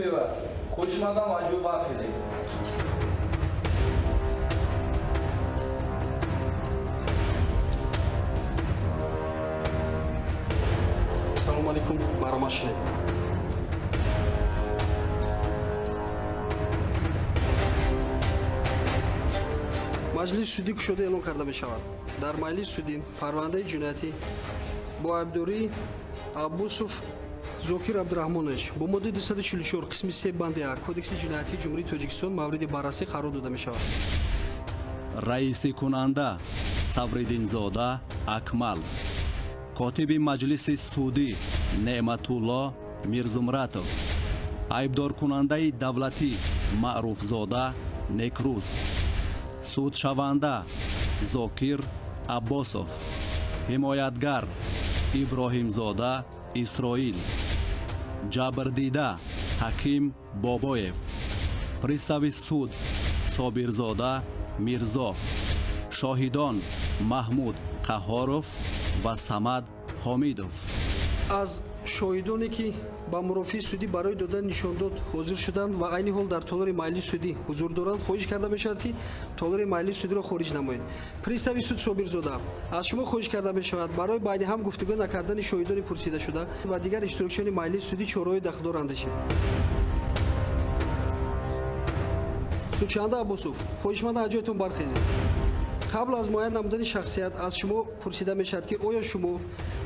Иброҳимова, хоҳишмандам аз ҷой бархезед. Салому алейкум, марҳамат шинед. Маҷлиси судӣ кушода эълон карда мешавад. Дар маҷлиси судӣ парвандаи ҷиноятӣ бо айбдории Аббосов Зокир Абдураҳмонович бо моддаи 244 қисми 3 банди А Кодекси ҷиноятии Ҷумҳурии Тоҷикистон мавриди баррасӣ қарор дода мешавад. Раисикунанда Сабриддинзода Акмал, котиби маҷлиси судӣ Неъматулло Мирзумратов, айбдоркунандаи давлатӣ Маъруфзода Некрӯз, судшаванда Зокир Аббосов, ҳимоятгар Иброҳимзода Исроил, ҷабрдида Ҳаким Бобоев, пристави суд Собирзода Мирзо, шоҳидон Маҳмуд Қаҳҳоров ва Самад Ҳомидов. Аз шоҳидоне ки ба мурофиаи судӣ барои додани нишондод ҳозир шуданд ва айни ҳол дар толори маҷлиси судӣ ҳузур доранд, хоҳиш карда мешавад, ки толори маҷлиси судиро хориҷ намоед. Пристави суд Собирзода, аз шумо хоҳиш карда мешавад барои байни ҳам гуфтугӯ накардани шоҳидони пурсидашуда ва дигар иштирокчиёни маҷлиси судӣ чораҳои дахлдор андешед. Судшаванда Аббосов, хоҳишмандам аз ҷоятон бархезед. Қабл аз муайян намудани шахсият аз шумо пурсида мешавад, ки оё шумо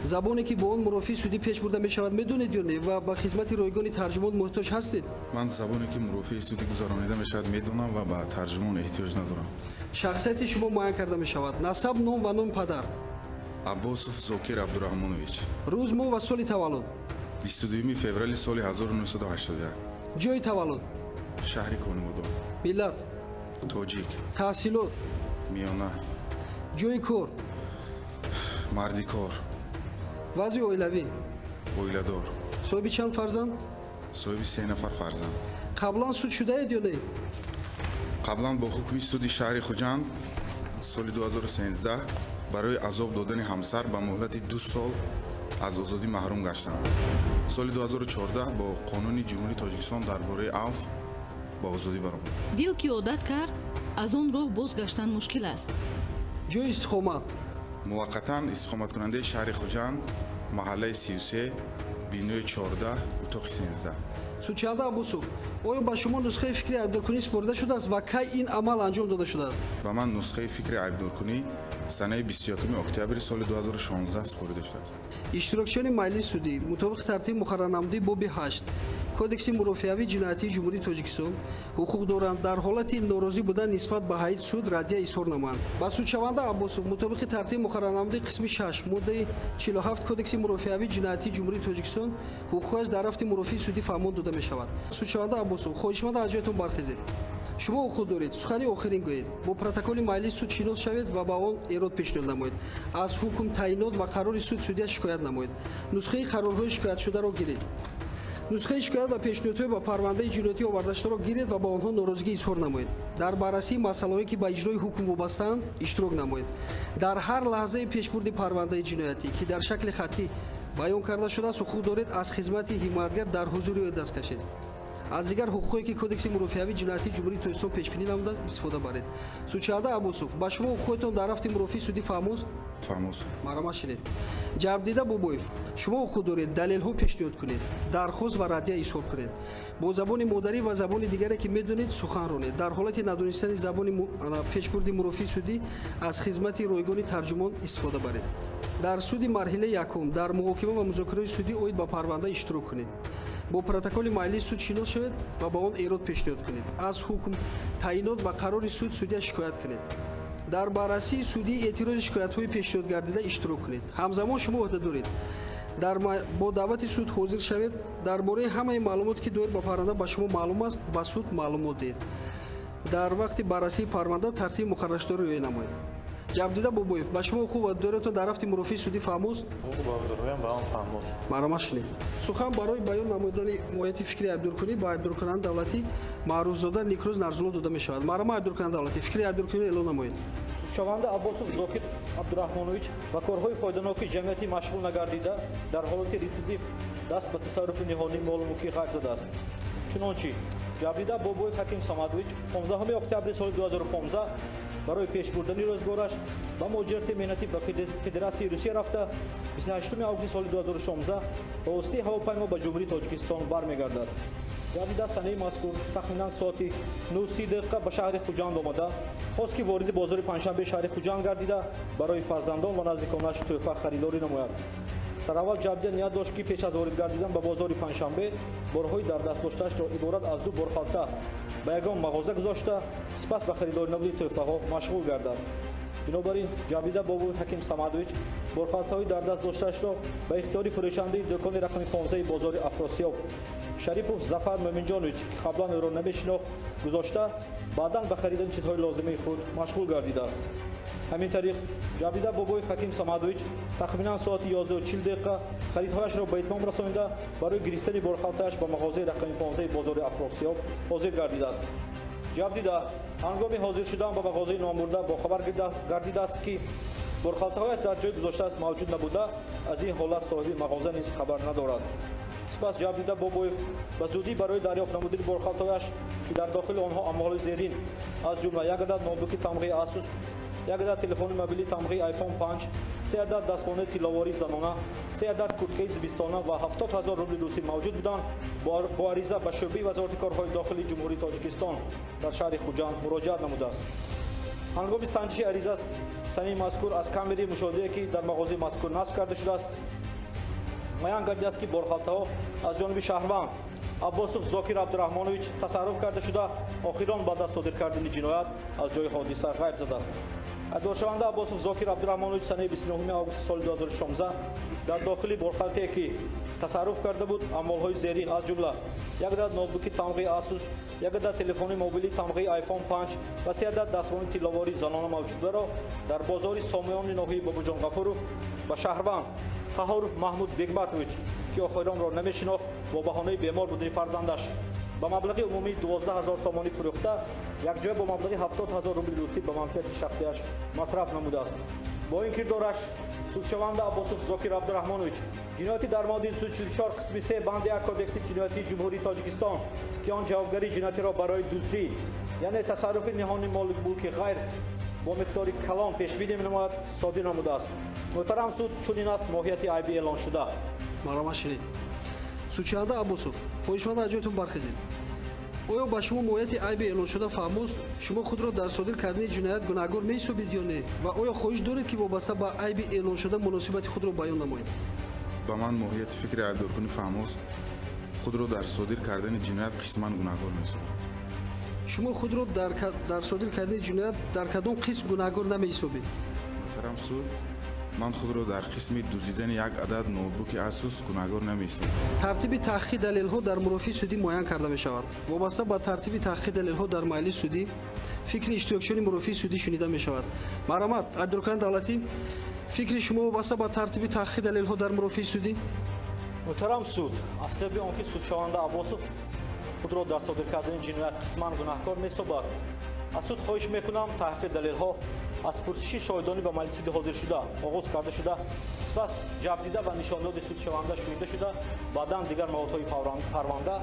забоне ки бо он мурофиаи судӣ пеш бурда мешавад медонед ё не ва ба хизмати ройгони тарҷумон муҳтоҷ ҳастед? Ман забоне ки мурофиаи судӣ гузаронида мешавад медонам ва ба тарҷумон эҳтиёҷ надорам. Шахсияти шумо муайян карда мешавад. Насаб, ном ва номи падар. Аббосов Зокир Абдураҳмонович. Рӯз, моҳ ва соли таваллуд. 22 феврали соли 1981. Ҷои таваллуд. Шаҳри Конибодом. Миллат. Тоҷик. Таҳсилот. Миёна. Ҷои кор. Марди кор. Вазъи оилавӣ. Оиладор. Соҳиби чанд фарзанд? Соҳиби 3 нафар фарзанд. Қаблан суд шудаед ё не? Қаблан бо ҳукми суди шаҳри Хуҷанд соли 2013 барои азоб додани ҳамсар ба муҳлати 2 сол аз озодӣ маҳрум гаштам. Соли 2014 бо қонуни Ҷумҳурии Тоҷикистон дар бораи авф ба озодӣ баромадам. Дил ки одат кард, аз он роҳ бозгаштан мушкил аст. Ҷои истиқомат. Муваққатан истиқоматкунандаи шаҳри Хуҷанд, маҳаллаи 33, бинои 14, утоқи 13. Судшаванда Аббосов, оё ба шумо нусхаи фикри айбдоркунӣ супорида шудааст ва кай ин амал анҷом дода шудааст? Ба ман нусхаи фикри айбдоркунӣ санаи 21 октябри соли 2016 супорида шудааст. Иштирокчиёни маҷлиси судӣ мутобиқи тартиби муқаррарнамудаи боби 8 Кодекси мурофиавии ҷиноятии Ҷумҳурии Тоҷикистон ҳуқуқ доранд дар ҳолати норозӣ будан нисбат ба ҳайати суд раддия изҳор намоянд. Ба судшаванда Аббосов мутобиқи тартиби муқаррарнамудаи қисми 6 моддаи 47 Кодекси мурофиавии ҷиноятии Ҷумҳурии Тоҷикистон ҳуқуқаш дар рафти мурофиаи судӣ фаҳмон дода мешавад. Судшаванда Аббосов, хоҳишмандам аз ҷоятон бархезед. Шумо ҳуқуқ доред сухани охирин гӯед, бо протоколи маҷлиси суд шинос шавед ва ба он эрод пешниҳод намоед. Аз ҳукм, таъинот ва қарори суд судия шикоят намоед. Нусхаи қарорҳои шикоятшударо гиред. Нусхаи шикоят ва пешниҳодҳои ба парвандаи ҷиноятӣ овардашударо гиред ва ба онҳо норозигӣ изҳор намоед. Дар баррасии масъалаҳое ки ба иҷрои ҳукм вобастаанд иштирок намоед. Дар ҳар лаҳзаи пешбурди парвандаи ҷиноятӣ ки дар шакли хаттӣ баён карда шудааст, ҳуқуқ доред аз хизмати ҳимоятгар дар ҳузури ӯ даст кашед. Аз дигар ҳуқуқҳое ки Кодекси мурофиавии ҷиноятии Ҷумҳурии Тоҷикистон пешбинӣ намудааст истифода баред. Судшаванда Аббосов, ба шумо ҳуқуқҳоятон дар рафти мурофиаи судӣ фаҳмост? Фаҳмост. Марҳамат шинед. Ҷабрдида Бобоев, шумо ҳуқуқ доред далелҳо пешниҳод кунед, дархост ва раддия изҳор кунед. Бо забони модарӣ ва забони дигаре ки медонед сухан ронед. Дар ҳолати надонистани забони пешбурди мурофиаи судӣ аз хизмати ройгони тарҷумон истифода баред. Дар суди марҳилаи якум дар муҳокима ва музокираҳои судӣ оид ба парванда иштирок кунед. Бо протоколи маҷлиси суд шинос шавед ва ба он эрод пешниҳод кунед. Аз ҳукм, таъинот ва қарори суд судия шикоят кунед. Дар баррасии судии эътирози шикоятҳои пешниҳодгардида иштирок кунед. Ҳамзамон шумо ӯҳда доред бо даъвати суд ҳозир шавед, дар бораи ҳамаи маълумоте ки доир ба парванда ба шумо маълум аст ба суд маълумот диҳед. Дар вақти баррасии парванда тартиби муқарраршударо риоя намоед. Ҷабрдида Бобоев, ба шумо ҳуқуқ ва доротон дар рафти мурофиаи судӣ фаҳмост? Ҳуқуқ ва дороям ба он фаҳмост. Марҳамат шинед. Сухан барои баён намудани моҳияти фикри айбдоркунӣ ба айбдоркунандаи давлатӣ Маъруфзода Некрӯз Нарзулло дода мешавад. Марҳамат, айбдоркунандаи давлатӣ, фикри айбдоркуниро эълон намоед. Судшаванда Аббосов Зокир Абдураҳмонович ба корҳои фоиданоки ҷамъиятӣ машғул нагардида, дар ҳолати рецидив даст ба тасарруфи ниҳонии молу мулки ғайр задааст. Чунончи ҷабрдида Бобоев Ҳаким Самадович 15 октябри соли 2015 барои пешбурдани рӯзгораш ба муҳоҷирати меҳнатӣ ба Федератсияи Русия рафта, 28 августи соли 2016 ба воситаи ҳавопаймо ба Ҷумҳурии Тоҷикистон бармегардад. Ҷабрдида санаи мазкур тахминан соати 9:30 дақиқа ба шаҳри Хуҷанд омада, хост ки вориди бозори панҷшанбеи шаҳри Хуҷанд гардида, барои фарзандон ва наздиконаш тӯҳфа харидорӣ намояд. Сараввал ҷабрдида ният дошт, ки пеш аз ворид гардидан ба бозори панҷшанбе борҳои дар даст доштаашро иборат аз 2 борхалта ба ягон мағоза гузошта, сипас ба харидорӣ намудани тӯҳфаҳо машғул гардад. Бинобар ин ҷабрдида Бобоев Ҳаким Самадович борхалтаҳои дар даст доштаашро ба ихтиёри фурӯшандаи дӯкони рақами 15 бозори Афросиёб Шарипов Зафар Мӯминҷонович, ки қаблан ӯро намешинохт, гузошта, баъдан ба харидани чизҳои лозимаи худ машғул гардидааст. Ҳамин тариқ ҷабрдида Бобоев Ҳаким Самадович тахминан соати 11:40 дақиқа харидҳояшро ба итмом расонида, барои гирифтани борхалтааш ба мағозаи рақами 15 бозори Афросиёб ҳозир гардидааст. Ҷабрдида ҳангоми ҳозир шудан ба мағозаи номбурда бохабар гардидааст, ки борхалтаҳояш дар ҷои гузоштааст мавҷуд набуда, аз ин ҳолат соҳиби мағоза низ хабар надорад. Сипас ҷабрдида Бобоев ба зудӣ барои дарёфт намудани борхалтаҳояш, ки дар дохили онҳо амволи зерин, аз ҷумла як адад ноутбуки тамғаи Asus, як адад телефони мобилии тамғаи iPhone 5, 3 адад дастбонаи тилловории занона, 3 адад курткаи зимистона ва 70 000 рубли русӣ мавҷуд буданд, бо ариза ба шӯъбаи Вазорати корҳои дохилии Ҷумҳурии Тоҷикистон дар шаҳри Хуҷанд муроҷиат намудааст. Ҳангоми санҷиши ариза санаи мазкур аз камераи мушоҳидае, ки дар мағозаи мазкур насб карда шудааст, муайян гардидааст, ки борхалтаҳо аз ҷониби шаҳрванд Аббосов Зокир Абдураҳмонович тасарруф карда шуда, охирон баъд аз содир кардани ҷиноят аз ҷои ҳодиса ғайб задааст. Айбдоршаванда Аббосов Зокир Абдураҳмонович санаи 29 августи соли 2016 дар дохили борхалтае, ки тасарруф карда буд, амволҳои зерин, аз ҷумла як адад ноутбуки тамғаи Asus, як адад телефони мобилии тамғаи iPhone 5 ва 3 адад дастбони тилловории занона мавҷуд бударо дар бозори Сомиёни ноҳияи Бобоҷон Ғафуров ба шаҳрванд Қаҳоров Маҳмуд Бегматович, ки охиронро намешинохт, бо баҳонаи бемор будани фарзандаш ба маблағи умумии 12 000 сомонӣ фурӯхта, якҷоя бо маблағи 70 000 рубли русӣ ба манфиати шахсияш масраф намудааст. Бо ин кирдораш судшаванда Аббосов Зокир Абдураҳмонович ҷинояти дар моддаи 244 қисми 3 банди 1 Кодекси ҷиноятии Ҷумҳурии Тоҷикистон, ки он ҷавобгарии ҷиноятиро барои дуздӣ, яъне тасарруфи ниҳони моли мулки ғайр бо миқдори калон пешбинӣ менамояд, содир намудааст. Муҳтарам суд, чунин аст моҳияти айби эълоншуда. Марҳамат шинед. Судшаванда Аббосов, хоҳишманд аз ҷоятон бархезед. Оё ба шумо моҳияти айби эълоншуда фаҳмост? Шумо худро дар содир кардани ҷиноят гунаҳгор меҳисобед ё не? Ва оё хоҳиш доред, ки вобаста ба айби эълоншуда муносибати худро баён намоед? Ба ман моҳияти фикри айбдоркунӣ фаҳмост. Худро дар содир кардани ҷиноят қисман гунаҳгор меҳисобам. Шумо худро дар содир кардани ҷиноят дар кадом қисм гунаҳгор намеҳисобед? Муҳтарам суд, ман худро дар қисми дуздидани як адад ноутбуки Asus гунаҳгор намеҳисобам. Тартиби таҳқиқи далелҳо дар мурофиаи судӣ муайян карда мешавад. Вобаста ба тартиби таҳқиқи далелҳо дар маҷлиси судӣ фикри иштирокчиёни мурофиаи судӣ шунида мешавад. Марҳамат, айбдоркунандаи давлатӣ, фикри шумо вобаста ба тартиби таҳқиқи далелҳо дар мурофиаи судӣ? Муҳтарам суд, аз сабаби он ки судшаванда Аббосов худро дар содир кардани ҷиноят қисман гунаҳкор меҳисобад, аз суд хоҳиш мекунам таҳқиқи далелҳо аз пурсиши шоҳидони ба маҷлиси судӣ ҳозиршуда оғоз карда шуда, сипас ҷабрдида ва нишондоди судшаванда шунида шуда, баъдан дигар маводҳои парванда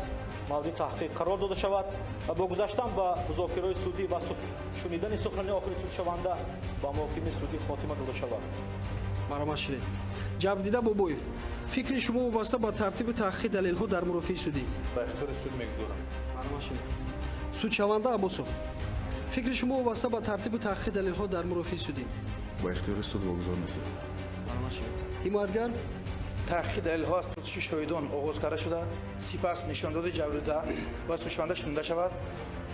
мавриди таҳқиқ қарор дода шавад ва бо гузаштан ба музокираҳои судӣ ва шунидани сухани охири судшаванда ба муҳокимаи судӣ хотима дода шавад. Марҳамат шинед. Ҷабрдида Бобоев, фикри шумо вобаста ба тартиби таҳқиқи далелҳо дар мурофиаи судӣ? Ба ихтиёри суд мегузорам. Марҳамат шинед. Судшаванда Аббосов, фикри шумо вобаста ба тартиби таҳқиқи далелҳо дар мурофиаи судӣ? Ба ихтиёри суд вогузор месозам. Ҳимоятгар, таҳқиқи далелҳо аз пурсиши шоҳидон оғоз карда шуда, сипас нишондоди ҷабрдида ва судшаванда шунида шавад,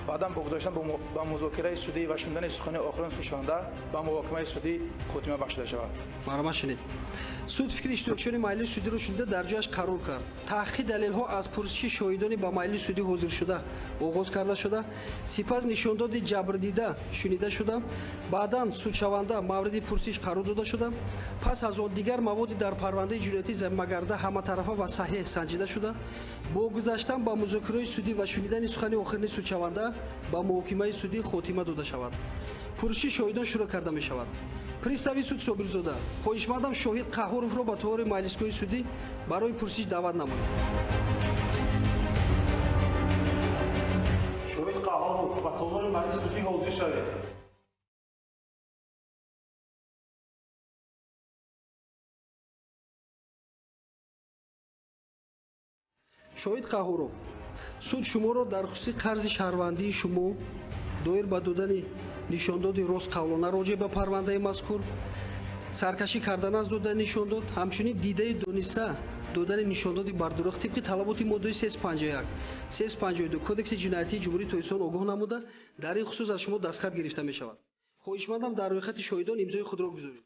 баъдан бо гузоштан ба музокираи судӣ ва шунидани сухани охирини судшаванда ба муҳокимаи судӣ хотима бахшида шавад. Марҳамат шинед. Суд фикри иштирокчиёни маҷлиси судиро шунида дар ҷояш қарор кард. Таҳқиқи далелҳо аз пурсиши шоҳидони ба маҷлиси судӣ ҳозиршуда оғоз карда шуда, сипас нишондоди ҷабрдида шунида шуда, баъдан судшаванда мавриди пурсиш қарор дода шуда, пас аз он дигар маводи дар парвандаи ҷиноятӣ замимагарда ҳаматарафа ва саҳеҳ санҷида шуда, бо гузаштан ба музокираҳои судӣ ва шунидани сухани охирини судшаванда ба муҳокимаи судӣ хотима дода шавад. Пурсиши шоҳидон шурӯъ карда мешавад. Пристави суд Собирзода, хоҳишмандам шоҳид Қаҳҳоровро ба толори маҷлисгоҳи судӣ барои пурсиш даъват намоед. шавед. Шоҳид Қаҳҳоров, суд шуморо дар хусуси қарзи шаҳрвандии шумо доир ба додани нишондоди ростқавлона роҷеъ ба парвандаи мазкур, саркашӣ кардан аз додани нишондод, ҳамчунин дидаи дониста додани нишондоди бардурӯғ тибқи талаботи моддаи 351, 352 Кодекси ҷиноятии Ҷумҳурии Тоҷикистон огоҳ намуда, дар ин хусус аз шумо дастхат гирифта мешавад. Хоҳишмандам дар рӯйхати шоҳидон имзои худро гузоред.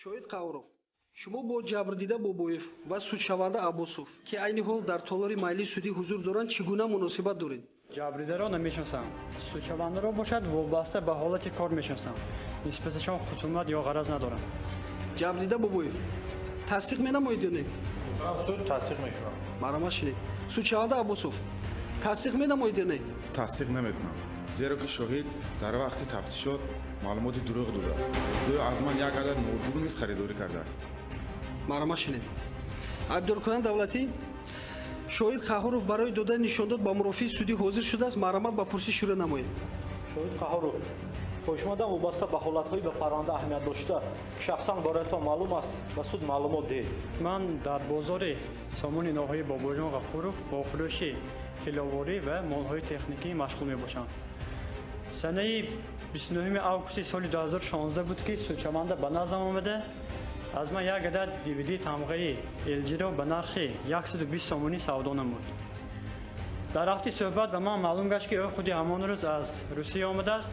Шоҳид Қаҳҳоров, шумо бо ҷабрдида Бобоев ва судшаванда Аббосов, ки айни ҳол дар толори маҷлиси судӣ ҳузур доранд, чӣ гуна муносибат доред? Ҷабрдидаро намешиносам. Судшавандаро бошад вобаста ба ҳолати кор мешиносам. Нисбаташон хусумат ё ғараз надорам. Ҷабрдида Бобоев, тасдиқ менамоед ё не? Суд тасдиқ мекунам. Марҳамат шинед. Судшаванда Аббосов, тасдиқ менамоед ё не? Тасдиқ намекунам, зеро ки шоҳид дар вақти тафтишот маълумоти дурӯғ додааст. Гӯё аз ман як адад ноутбук низ харидорӣ кардааст. Марҳамат шинед. Айбдоркунандаи давлатӣ, шоҳид Қаҳҳоров барои додани нишондод ба мурофиаи судӣ ҳозир шудааст. Марҳамат ба пурсиш шурӯъ намоед. Шоҳид Қаҳҳоров, хоҳишмандам вобаста ба ҳолатҳои ба парванда аҳамият дошта, ки шахсан бароятон маълум аст, ба суд маълумот диҳед. Ман дар бозори сомони ноҳияи Бобоҷон Ғафуров бо фурӯши тилловорӣ ва молҳои техникӣ машғул мебошам. Санаи 29 августи соли 2016 буд, ки судшаванда ба наздам омада аз ман як адад DVD тамғаи LG-ро ба нархи 120 сомонӣ савдо намуд. Дар рафти суҳбат ба ман маълум гашт, ки ӯ худи ҳамон рӯз аз Русия омадааст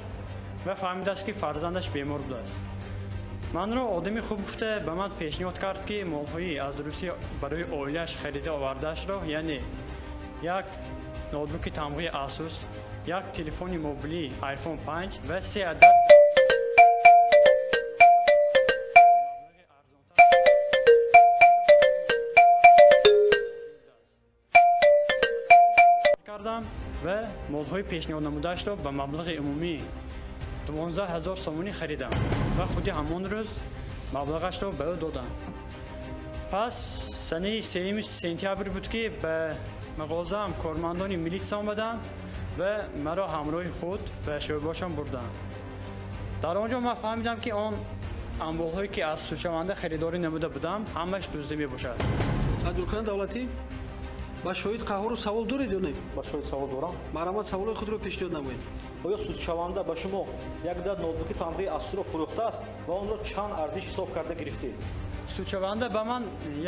ва фаҳмидааст, ки фарзандаш бемор будааст. Манро одами хуб гуфта ба ман пешниҳод кард, ки молҳои аз Русия барои оилааш харида овардаашро, яъне як ноутбуки тамғаи Asus, як телефони мобилии iPhone 5 ва се адад кардам ва молҳои пешниҳоднамудаашро ба маблағи умумии 12 000 сомонӣ харидам ва худи ҳамон рӯз маблағашро ба ӯ додам. Пас санаи 3 сентябр буд, ки ба мағозаам кормандони милитсия омаданд ва маро ҳамроҳи худ ба шӯъбаашон бурданд. Дар он ҷо ман фаҳмидам, ки он амволҳое, ки аз судшаванда харидорӣ намуда будам, ҳамааш дуздӣ мебошад. Айбдоркунандаи давлатӣ, ба шоҳид Қаҳҳоров савол доред ё не? Ба шоҳид савол дорам. Марҳамат, саволҳои худро пешниҳод намоед. Оё судшаванда ба шумо як адад ноутбуки тамғаи Asusро фурӯхтааст ва онро чанд арзиш ҳисоб карда гирифтед? Судшаванда ба ман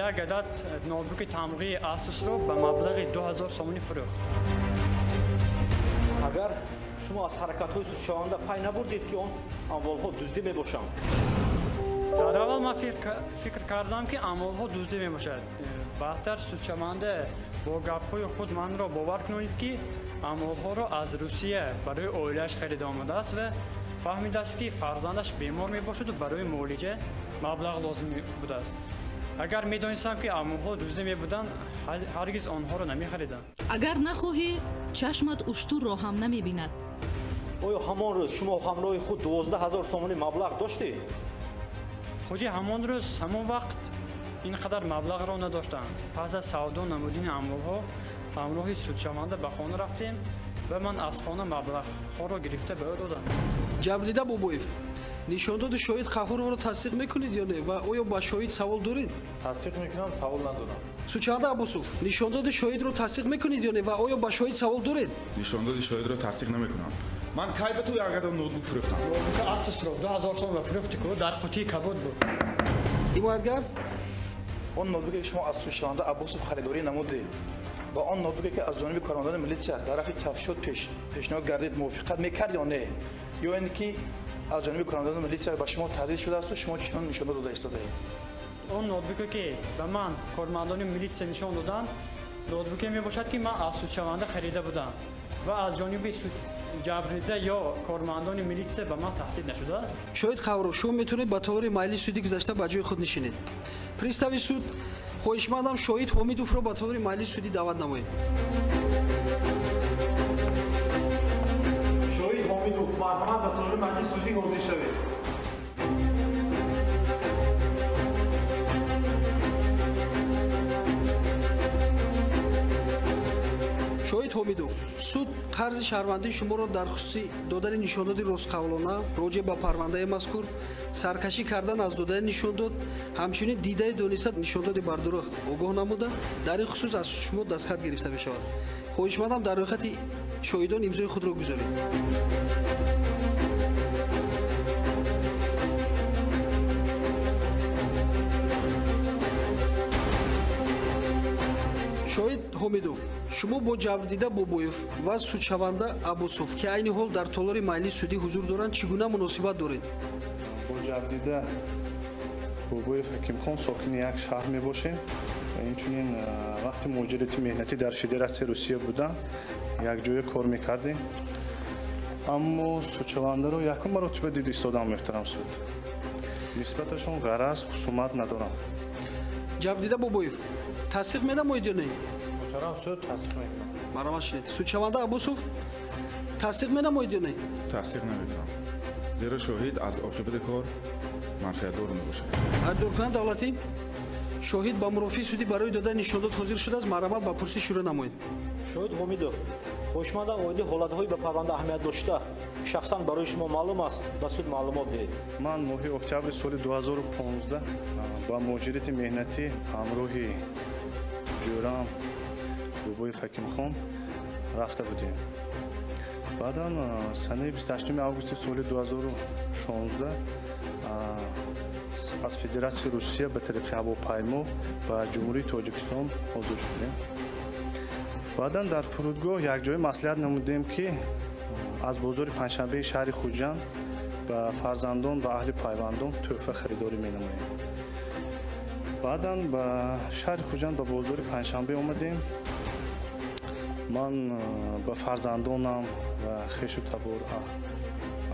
як адад ноутбуки тамғаи Asusро ба маблағи 2000 сомонӣ фурӯхт. Агар шумо аз ҳаракатҳои судшаванда пай набурдед, ки он амволҳо дуздӣ мебошанд? Дар аввал ман фикр кардам, ки амволҳо дуздӣ мебошад. Баъдтар судшаванда бо гапҳои худ манро бовар кунонид, ки амволҳоро аз Русия барои оилааш харида омадааст ва фаҳмидааст, ки фарзандаш бемор мебошаду барои муолиҷа маблағ лозим будааст. Агар медонистам, ки амволҳо дуздӣ мебуданд, ҳаргиз онҳоро намехаридам. Агар нахоҳӣ, чашмат уштурро ҳам намебинад. Оё ҳамон рӯз шумо ҳамроҳи худ 12 000 сомонӣ маблағ доштед? Худи ҳамон рӯз, ҳамон вақт ин қадар маблағро надоштам. Пас аз савдо намудани амволҳо ҳамроҳи судшаванда ба хона рафтем ва ман аз хона маблағҳоро гирифта ба ӯ додам. Ҷабрдида Бобоев, нишондоди шоҳид Қаҳҳоровро тасдиқ мекунед ё не ва оё ба шоҳид савол доред? Тасдиқ мекунам, савол надорам. Судшаванда Аббосов, нишондоди шоҳидро тасдиқ мекунед ё не ва оё ба шоҳид савол доред? Нишондоди шоҳидро тасдиқ намекунам. Ман кай ба ту як адад ноутбук фурӯхтам? Ноутбуки Asusро 2000 сом фурӯхти ку, дар қутии кабуд буд. Ҳимоятгар. Он ноутбуке, ки шумо аз судшаванда Аббосов харидорӣ намудед, ва он ноутбуке, ки аз ҷониби кормандони милитсия дар рафти тафтишот пешниҳод гардид, мувофиқат мекард ё не, ё ин ки аз ҷониби кормандони милитсия ба шумо таҳдид шудаасту шумо чунон нишондод дода истодаед? Он ноутбуке, ки ба ман кормандони милитсия нишон доданд, ноутбуке мебошад, ки ман аз судшаванда харида будам ва аз ҷониби ҷабрдида ё кормандони милитсия ба ман таҳдид нашудааст. Шоҳид Қаҳҳоров, шумо метавонед ба толори маҷлиси судӣ гузашта, ба ҷои худ нишинед. Пристави суд, хоҳишмандам шоҳид Ҳомидовро ба толори маҷлиси судӣ даъват намоед. Шоҳид Ҳомидов, марҳамат, ба толори маҷлиси судӣ ҳозир шавед. Ҳомидов, суд қарзи шаҳрвандии шуморо дар хусуси додани нишондоди ростқавлона роҷеъ ба парвандаи мазкур, саркашӣ кардан аз додани нишондод, ҳамчунин дидаи дониста нишондоди бардурӯғ огоҳ намуда, дар ин хусус аз шумо дастхат гирифта мешавад. Хоҳишмандам дар рӯйхати шоҳидон имзои худро гузоред. Шоҳид Ҳомидов, шумо бо ҷабрдида Бобоев ва судшаванда Аббосов, ки айни ҳол дар толори маҷлиси судӣ ҳузур доранд, чӣ гуна муносибат доред? Бо ҷабрдида Бобоев Ҳакимхон сокини як шаҳр мебошем ва инчунин вақти муҳоҷирати меҳнатӣ дар Федератсияи Русия будам, якҷоя кор мекардем. Аммо судшавандаро якум маротиба дида истодам, муҳтарам суд. Нисбаташон ғараз, хусумат надорам. Ҷабрдида Бобоев, тасдиқ менамоед ё не? Муҳтарам суд, тасдиқ мекунам. Марҳамат шинед. Судшаванда Аббосов, тасдиқ менамоед ё не? Тасдиқ намекунам, зеро шоҳид аз оқибати кор манфиатдор мебошад. Айбдоркунандаи давлатӣ, шоҳид ба мурофиаи судӣ барои додани нишондод ҳозир шудааст. Марҳамат ба пурсиш шурӯъ намоед. Шоҳид Ҳомидов, хоҳишмандам оиди ҳолатҳои ба парванда аҳамият дошта, шахсан барои шумо маълум аст, ба суд маълумот диҳед. Ман моҳи октябри соли 2015 ба муҳоҷирати меҳнатӣ ҳамроҳи ҷӯрам Бобоев Ҳакимхон рафта будем. Баъдан санаи 28 августи соли 2016 аз Федератсияи Русия ба тариқи ҳавопаймо ба Ҷумҳурии Тоҷикистон ҳозир шудем. Баъдан дар фурудгоҳ якҷоя маслиҳат намудем, ки аз бозори панҷшанбеи шаҳри Хуҷанд ба фарзандон ва аҳли пайвандон тӯҳфа харидорӣ менамоем. Баъдан ба шаҳри Хуҷанд ба бозори панҷшанбе омадем. Ман ба фарзандонам ва хешу табор,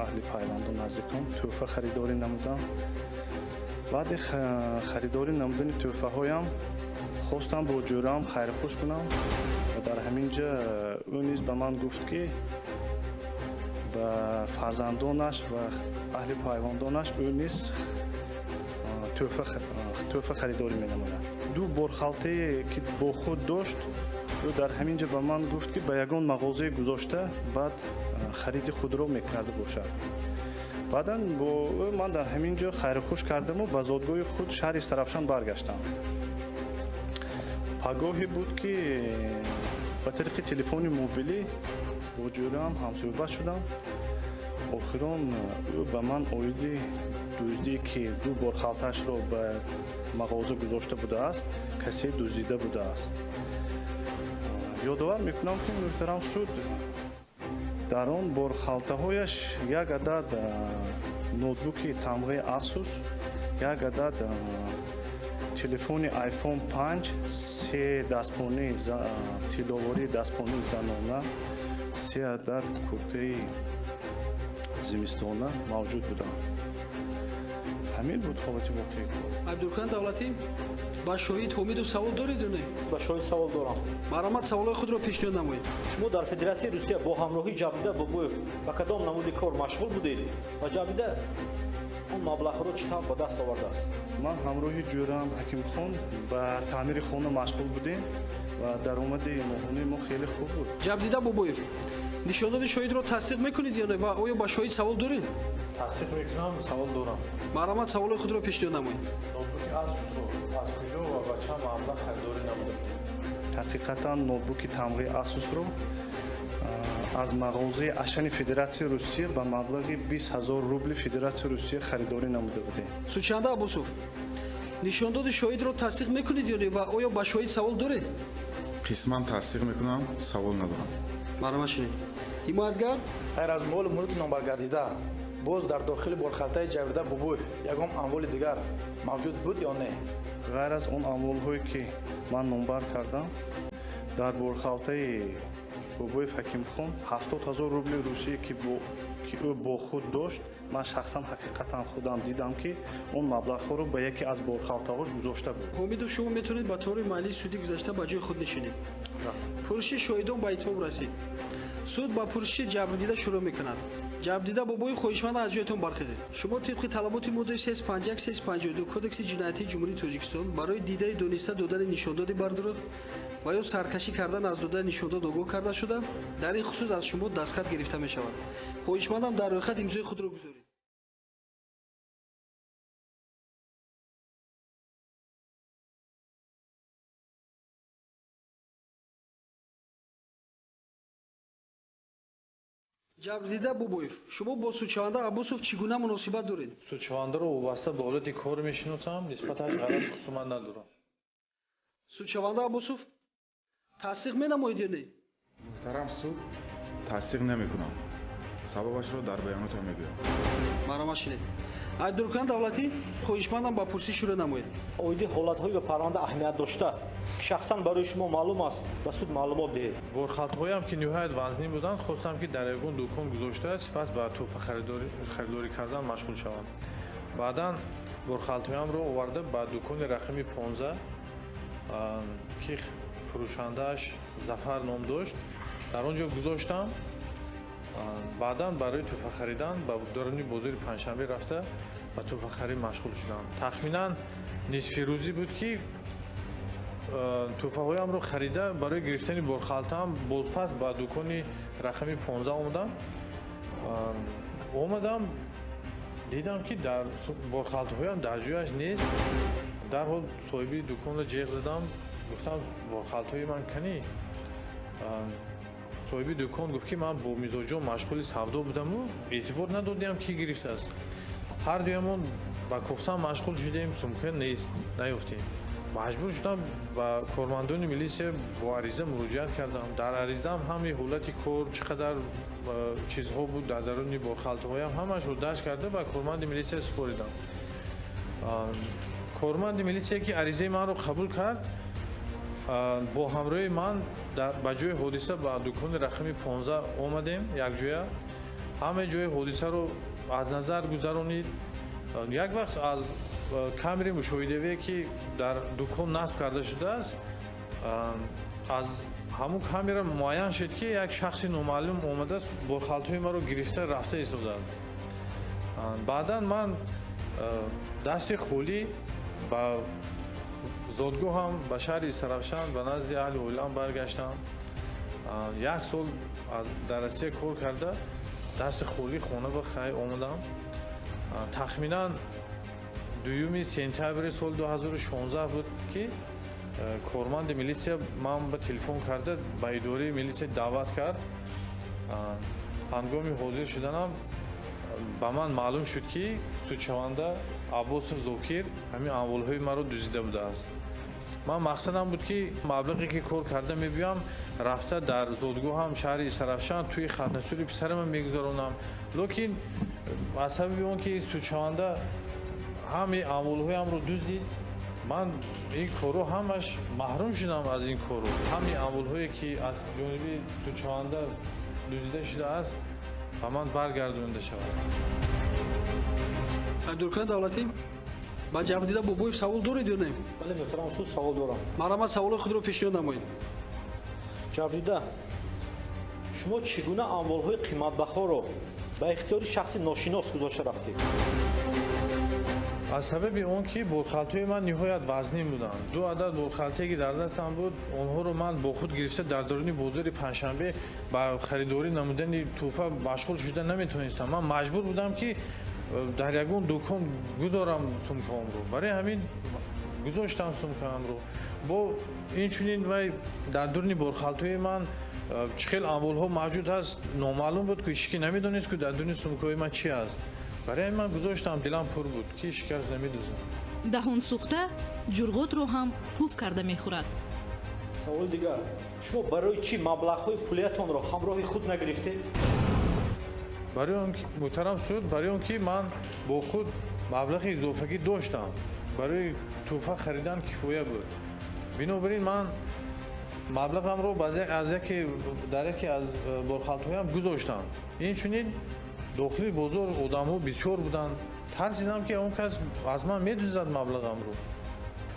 аҳли пайвандон, наздикон тӯҳфа харидорӣ намудам. Баъди харидорӣ намудани тӯҳфаҳоям хостам бо ҷӯраам хайрхуш кунам ва дар ҳамин ҷа ӯ низ ба ман гуфт, ки ба фарзандонаш ва аҳли пайвандонаш ӯ низ тӯҳфа харидорӣ менамояд. Ду борхалтае ки бо худ дошт, ӯ дар ҳамин ҷа ба ман гуфт, ки ба ягон мағозае гузошта, баъд хариди худро мекарда бошад. Баъдан бо ӯ ман дар ҳамин ҷо хайрхуш кардаму ба зодгоҳи худ шаҳри Сарафшан баргаштам. Пагоҳе буд, ки ба тариқи телефони мобилӣ бо ҷӯраам ҳамсӯҳбат шудам. Охирон ӯ ба ман оиди дуздие, ки ду борхалтаашро ба мағоза гузошта будааст, касе дуздида будааст. Ёдовар мекунам, ки муҳтарам суд, дар он борхалтаҳояш як адад ноутбуки тамғаи Asus, як адад телефони iPhone 5, се дастпони тилловории дастпонии занона, се адад куртаи зимистона мавҷуд буданд. Ҳамин буд ҳолати воқеии кор. Айбдоркунандаи давлатӣ, ба шоҳид Ҳомидов савол доред ё не? Ба шоҳид савол дорам. Марҳамат, саволҳои худро пешниҳод намоед. Шумо дар Федератсияи Русия бо ҳамроҳии ҷабрдида Бобоев ба кадом намуди кор машғул будед ва ҷабрдида он маблағҳоро чӣ тавр ба даст овардааст? Ман ҳамроҳи ҷӯраам Ҳакимхон ба таъмири хона машғул будем ва даромади моҳонаи мо хеле хуб буд. Ҷабрдида Бобоев, нишондоди шоҳидро тасдиқ мекунед ё не ва оё ба шоҳид савол доред? Тасдиқ мекунам, савол дорам. Марҳамат, саволҳои худро пешниҳод намоед. Ноутбуки Asus-ро аз куҷо ва ба чанд маблағ харидорӣ намуда будед? Ҳақиқатан ноутбуки тамғаи Asus-ро аз мағозаи Ашани Федератсияи Русия ба маблағи 20 000 рубли Федератсияи Русия харидорӣ намуда будем. Судшаванда Аббосов, нишондоди шоҳидро тасдиқ мекунед ё не ва оё ба шоҳид савол доред? Қисман тасдиқ мекунам, савол надорам. Марҳамат шинед. Ҳимоятгар, ғайр аз молу мулки номбаргардида, боз дар дохили борхалтаи ҷабрдида Бобоев ягон амволи дигар мавҷуд буд ё не? Ғайр аз он амволҳое, ки ман номбар кардам, дар борхалтаи Бобоев Ҳакимхон 70 000 рубли русия, ки ӯ бо худ дошт, ман шахсан ҳақиқатан худам дидам, ки он маблағҳоро ба яке аз борхалтаҳош гузошта буд. Ҳомидов, шумо метавонед ба таври маҳаллии судӣ гузашта ба ҷои худ нишинед. Пурсиши шоҳидон ба итмом расид. Суд ба пурсиши ҷабрдида шурӯъ мекунад. Ҷабрдида Бобоев, хоҳишманд, аз ҷоятон бархезед. Шумо тибқи талаботи моддаи 351, 352 Кодекси ҷиноятии Ҷумҳурии Тоҷикистон барои дидаи дониста додани нишондоди бардурӯғ ва ё саркашӣ кардан аз додани нишондод огоҳ карда шуда, дар ин хусус аз шумо дастхат гирифта мешавад. Хоҳишмандам, дар рӯйхат имзои худро гузоред. Ҷабрдида Бобоев, шумо бо судшаванда Аббосов чӣ гуна муносибат доред? Судшавандаро вобаста ба ҳолати кор мешиносам, нисбаташ ғараз хусумат надорам. Судшаванда Аббосов, тасдиқ менамоед ё не? Муҳтарам суд, тасдиқ намекунам. Сабабашро дар баёнотам мегӯям. Марҳамат, шинед. Айбдоркунандаи давлатӣ, хоҳишмандам, ба пурсиш шурӯъ намоед. Оиди ҳолатҳои ба парванда аҳамият дошта, ки шахсан барои шумо маълум аст, ба суд маълумот диҳед. Борхалтҳоям, ки ниҳоят вазнин буданд, хостам, ки дар ягон дукон гузошта, сипас ба тӯҳфа харидорӣ кардан машғул шавам. Баъдан борхалтҳоямро оварда ба дукони рақами 15, ки фурӯшандааш Зафар ном дошт, дар он ҷо гузоштам. Баъдан барои тӯҳфа харидан ба даруни бозори Панҷшанбе рафта ба тӯҳфахарӣ машғул шудам. Тахминан нисфи рӯзӣ буд, ки тӯҳфаҳоямро харида, барои гирифтани борхалтаам бозпас ба дукони рақами 15 омадам. Омадам, дидам, ки дар борхалтаҳоям дар ҷояш нест. Дарҳол соҳиби дуконро ҷеғ задам, гуфтам: борхалтаҳои ман канӣ? Соҳиби дукон гуфт, ки ман бо мизоҷон машғули савдо будаму эътибор надодиам, ки гирифтааст. Ҳар дуямон ба кофтан машғул шудем, сумка нест, наёфтем. Маҷбур шудам, ба кормандони милисия бо ариза муроҷиат кардам. Дар аризаам ҳамаи ҳолати кор, чӣ қадар чизҳо буд дар даруни борхалтаҳоям, ҳамаашро дарҷ карда ба корманди милисия супоридам. Корманди милисия, ки аризаи манро қабул кард, бо ҳамроҳи ман ба ҷои ҳодиса, ба дукони рақами 15 омадем якҷоя. Ҳамаи ҷои ҳодисаро аз назар гузаронид. Як вақт аз камераи мушоҳидавие, ки дар дукон насб карда шудааст, аз ҳамун камера муайян шуд, ки як шахси номаълум омада, борхалтҳои маро гирифта рафта истодааст. Баъдан ман дасти холӣ ба зодгоҳам, ба шаҳри Сарафшан, ба назди аҳли оилаам баргаштам. Як сол дар Россия кор карда, дасти холӣ хона ба хай омадам. Тахминан 2 сентябри соли 2016 буд, ки корманди милисия ман ба телефон карда, ба идораи милисия даъват кард. Ҳангоми ҳозир шуданам ба ман маълум шуд, ки судшаванда Аббосов Зокир ҳамин амволҳои маро дуздида будааст. Ман мақсадам буд, ки маблағе, ки кор карда мебиём, рафта дар зодгоҳам, шаҳри Сарафшан, тӯи хатнасури писарамро мегузаронам. Лекин аз сабаби он ки судшаванда ҳамаи амволҳоямро дуздид, ман ин корро ҳамаш маҳрум шудам аз ин корро. Ҳамаи амволҳое, ки аз ҷониби судшаванда дуздида шудааст, ба ман баргардонида шавад. Айбдоркунандаи давлатӣ, ба ҷабрдида Бобоев савол доред ё не? Бале, муҳтарам суд, савол дорам. Марҳамат, саволҳои худро пешниҳод намоед. Ҷабрдида, шумо чӣ гуна амволҳои қиматбаҳоро ба ихтиёри шахси ношинос гузошта рафтед? Аз сабаби он ки борхалтҳои ман ниҳоят вазнин буданд, ду адад борхалтае, ки дар дастам буд, онҳоро ман бо худ гирифта дар даруни бозори Панҷшанбе ба харидорӣ намудани тӯҳфа машғул шуда наметавонистам. Ман маҷбур будам, ки дар ягон дукон гузорам сумкаамро. Барои ҳамин гузоштам сумкаамро. Бо инчунин вай дар дуруни борхалтҳои ман чӣ хел амволҳо мавҷуд ҳаст, номаълум буд, ки ҳеч ки намедонист, ки дар дуруни сумкаҳои ман чӣ аст. Барои ҳамин ман гузоштам, дилам пур буд, ки ҳеч кас намедузад. Даҳон сӯхта ҷурғотро ҳам пуф карда мехӯрад. Саволи дигар: шумо барои чӣ маблағҳои пулиятонро ҳамроҳи худ нагирифтед? Барои он, муҳтарам суд, барои он ки ман бо худ маблағи изофагӣ доштам, барои тӯҳфа харидан кифоя буд. Бинобар ин ман маблағамро аз яке дар яке аз борхалтҳоям гузоштам. Инчунин дохили бозор одамҳо бисёр буданд, тарсидам, ки он кас аз ман медуздад маблағамро.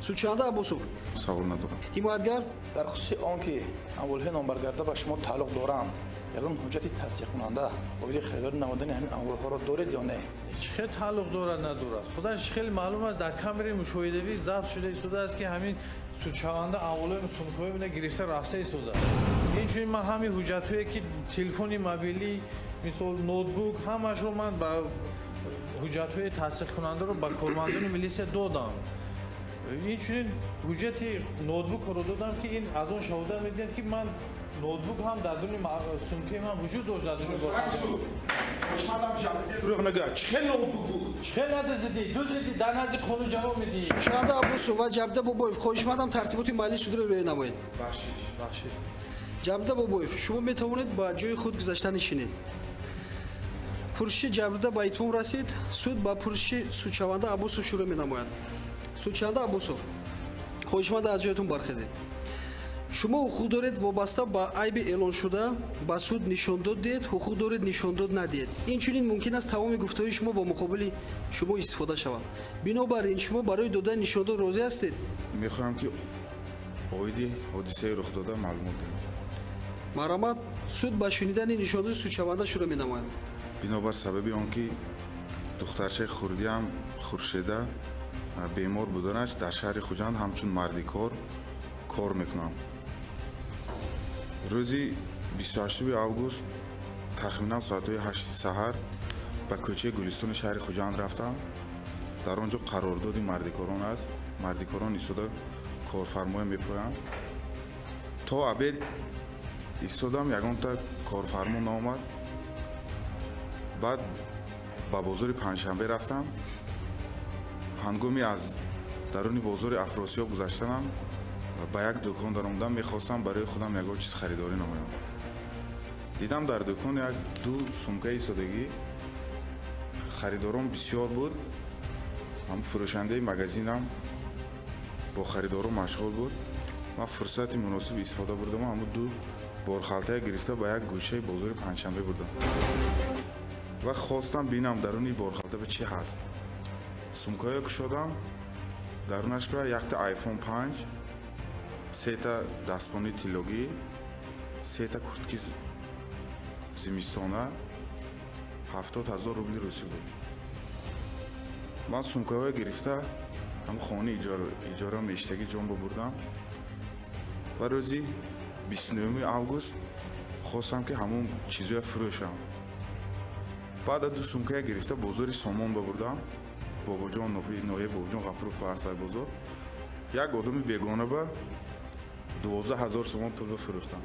Судшаванда Аббосов, Савол надорам. Ҳимоятгар. Дар хусуси он ки амволҳои номбаргарда ба шумо тааллуқ доранд, Ягон ҳуҷҷати тасдиқкунанда оиди харидорӣ намудани ҳамин амволҳоро доред ё не? Чӣ хел тааллуқ дорад, надорад? Худаш хеле маълум аст, дар камераи мушоҳидавӣ забт шуда истодааст, ки ҳамин судшаванда амволҳои сумкаҳои мена гирифта рафта истодааст. Инчунин ман ҳамин ҳуҷҷатҳое, ки телефони мобилӣ, мисол ноутбук, ҳамаашро ман ба ҳуҷҷатҳои тасдиқкунандаро ба кормандони милисия додам. Инчунин ҳуҷҷати ноутбукро додам, ки ин аз он шаҳодат медиҳад, ки ман ноутбук ҳам дар дуни сумкаи ман вуҷуд дошт, дар дуни Хушмандам ҷабрида дурӯғ нагӯяд. Чӣ хел ноутбук буд? Чӣ хел надузидӣ? Дузидӣ, дар назди қонун ҷавоб медиҳӣ. Судшаванда Аббосов ва Ҷабрида Бобоев, хоҳишмандам тартиботи маҷлиси судро риоя намоед. Бахшиш, бахшиш. Ҷабрида Бобоев, шумо метавонед ба ҷои худ гузашта нишинед. Пурсиши ҷабрида ба итмом расид. Суд ба пурсиши судшаванда Аббосов шурӯъ менамояд. Судшаванда Аббосов, хоҳишманда аз ҷоятон бархезед. Шумо ҳуқуқ доред вобаста ба айби эълоншуда ба суд нишондод диҳед, ҳуқуқ доред нишондод надиҳед. Инчунин мумкин аст тамоми гуфтаҳои шумо ба муқобили шумо истифода шаванд. Бинобар ин шумо барои додани нишондод розӣ ҳастед? Мехоҳам, ки оиди ҳодисаи рухдода маълумот диҳам. Марҳамат, суд ба шунидани нишондоди судшаванда шурӯъ менамояд. Бинобар сабаби он ки духтарчаи хурдиам Хуршеда бемор буданаш, дар шаҳри Хуҷанд ҳамчун мардикор кор мекунам. Рӯзи 28 август тахминан соатҳои 8 саҳар ба кӯчаи Гулистони шаҳри Хуҷанд рафтам. Дар он ҷо қарордоди мардикорон аст. Мардикорон истода корфармоя мепоянд. То обед истодам, ягонта корфармо наомад. Баъд ба бозори Панҷшанбе рафтам. Ҳангоми аз даруни бозори Афросиёб гузаштанам, ба як дукон даромадам, мехостам барои худам ягон чиз харидорӣ намоям. Дидам, дар дукон як ду сумкаи истодагӣ, харидорон бисёр буд. Ҳам фурӯшандаи магазинам бо харидорон машғул буд. Ман фурсати муносиб истифода бурдам, ҳамун ду борхалтая гирифта ба як гӯшаи бозори Панҷшанбе бурдам ва хостам бинам даруни борхалта ба чӣ ҳаст. Сумкаҳое кушодам, дарунаш ба якта iPhone 5, сета дастбони тиллогӣ, сета куртки зимистона, 70 000 рубли русӣ буд. Ман сумкаҳое гирифта ҳам хонаи иҷора меиштагӣ ҷон бубурдам ва рӯзи 29 август хостам, ки ҳамон чизоя фурӯшам. Баъда ду сумкая гирифта бозори Сомон бабурдам. Бобоҷон, ноҳияи Бобоҷон Ғафуров ба аслай бозор, як одами бегона ба 12 000 сомон пул бифурӯхтам.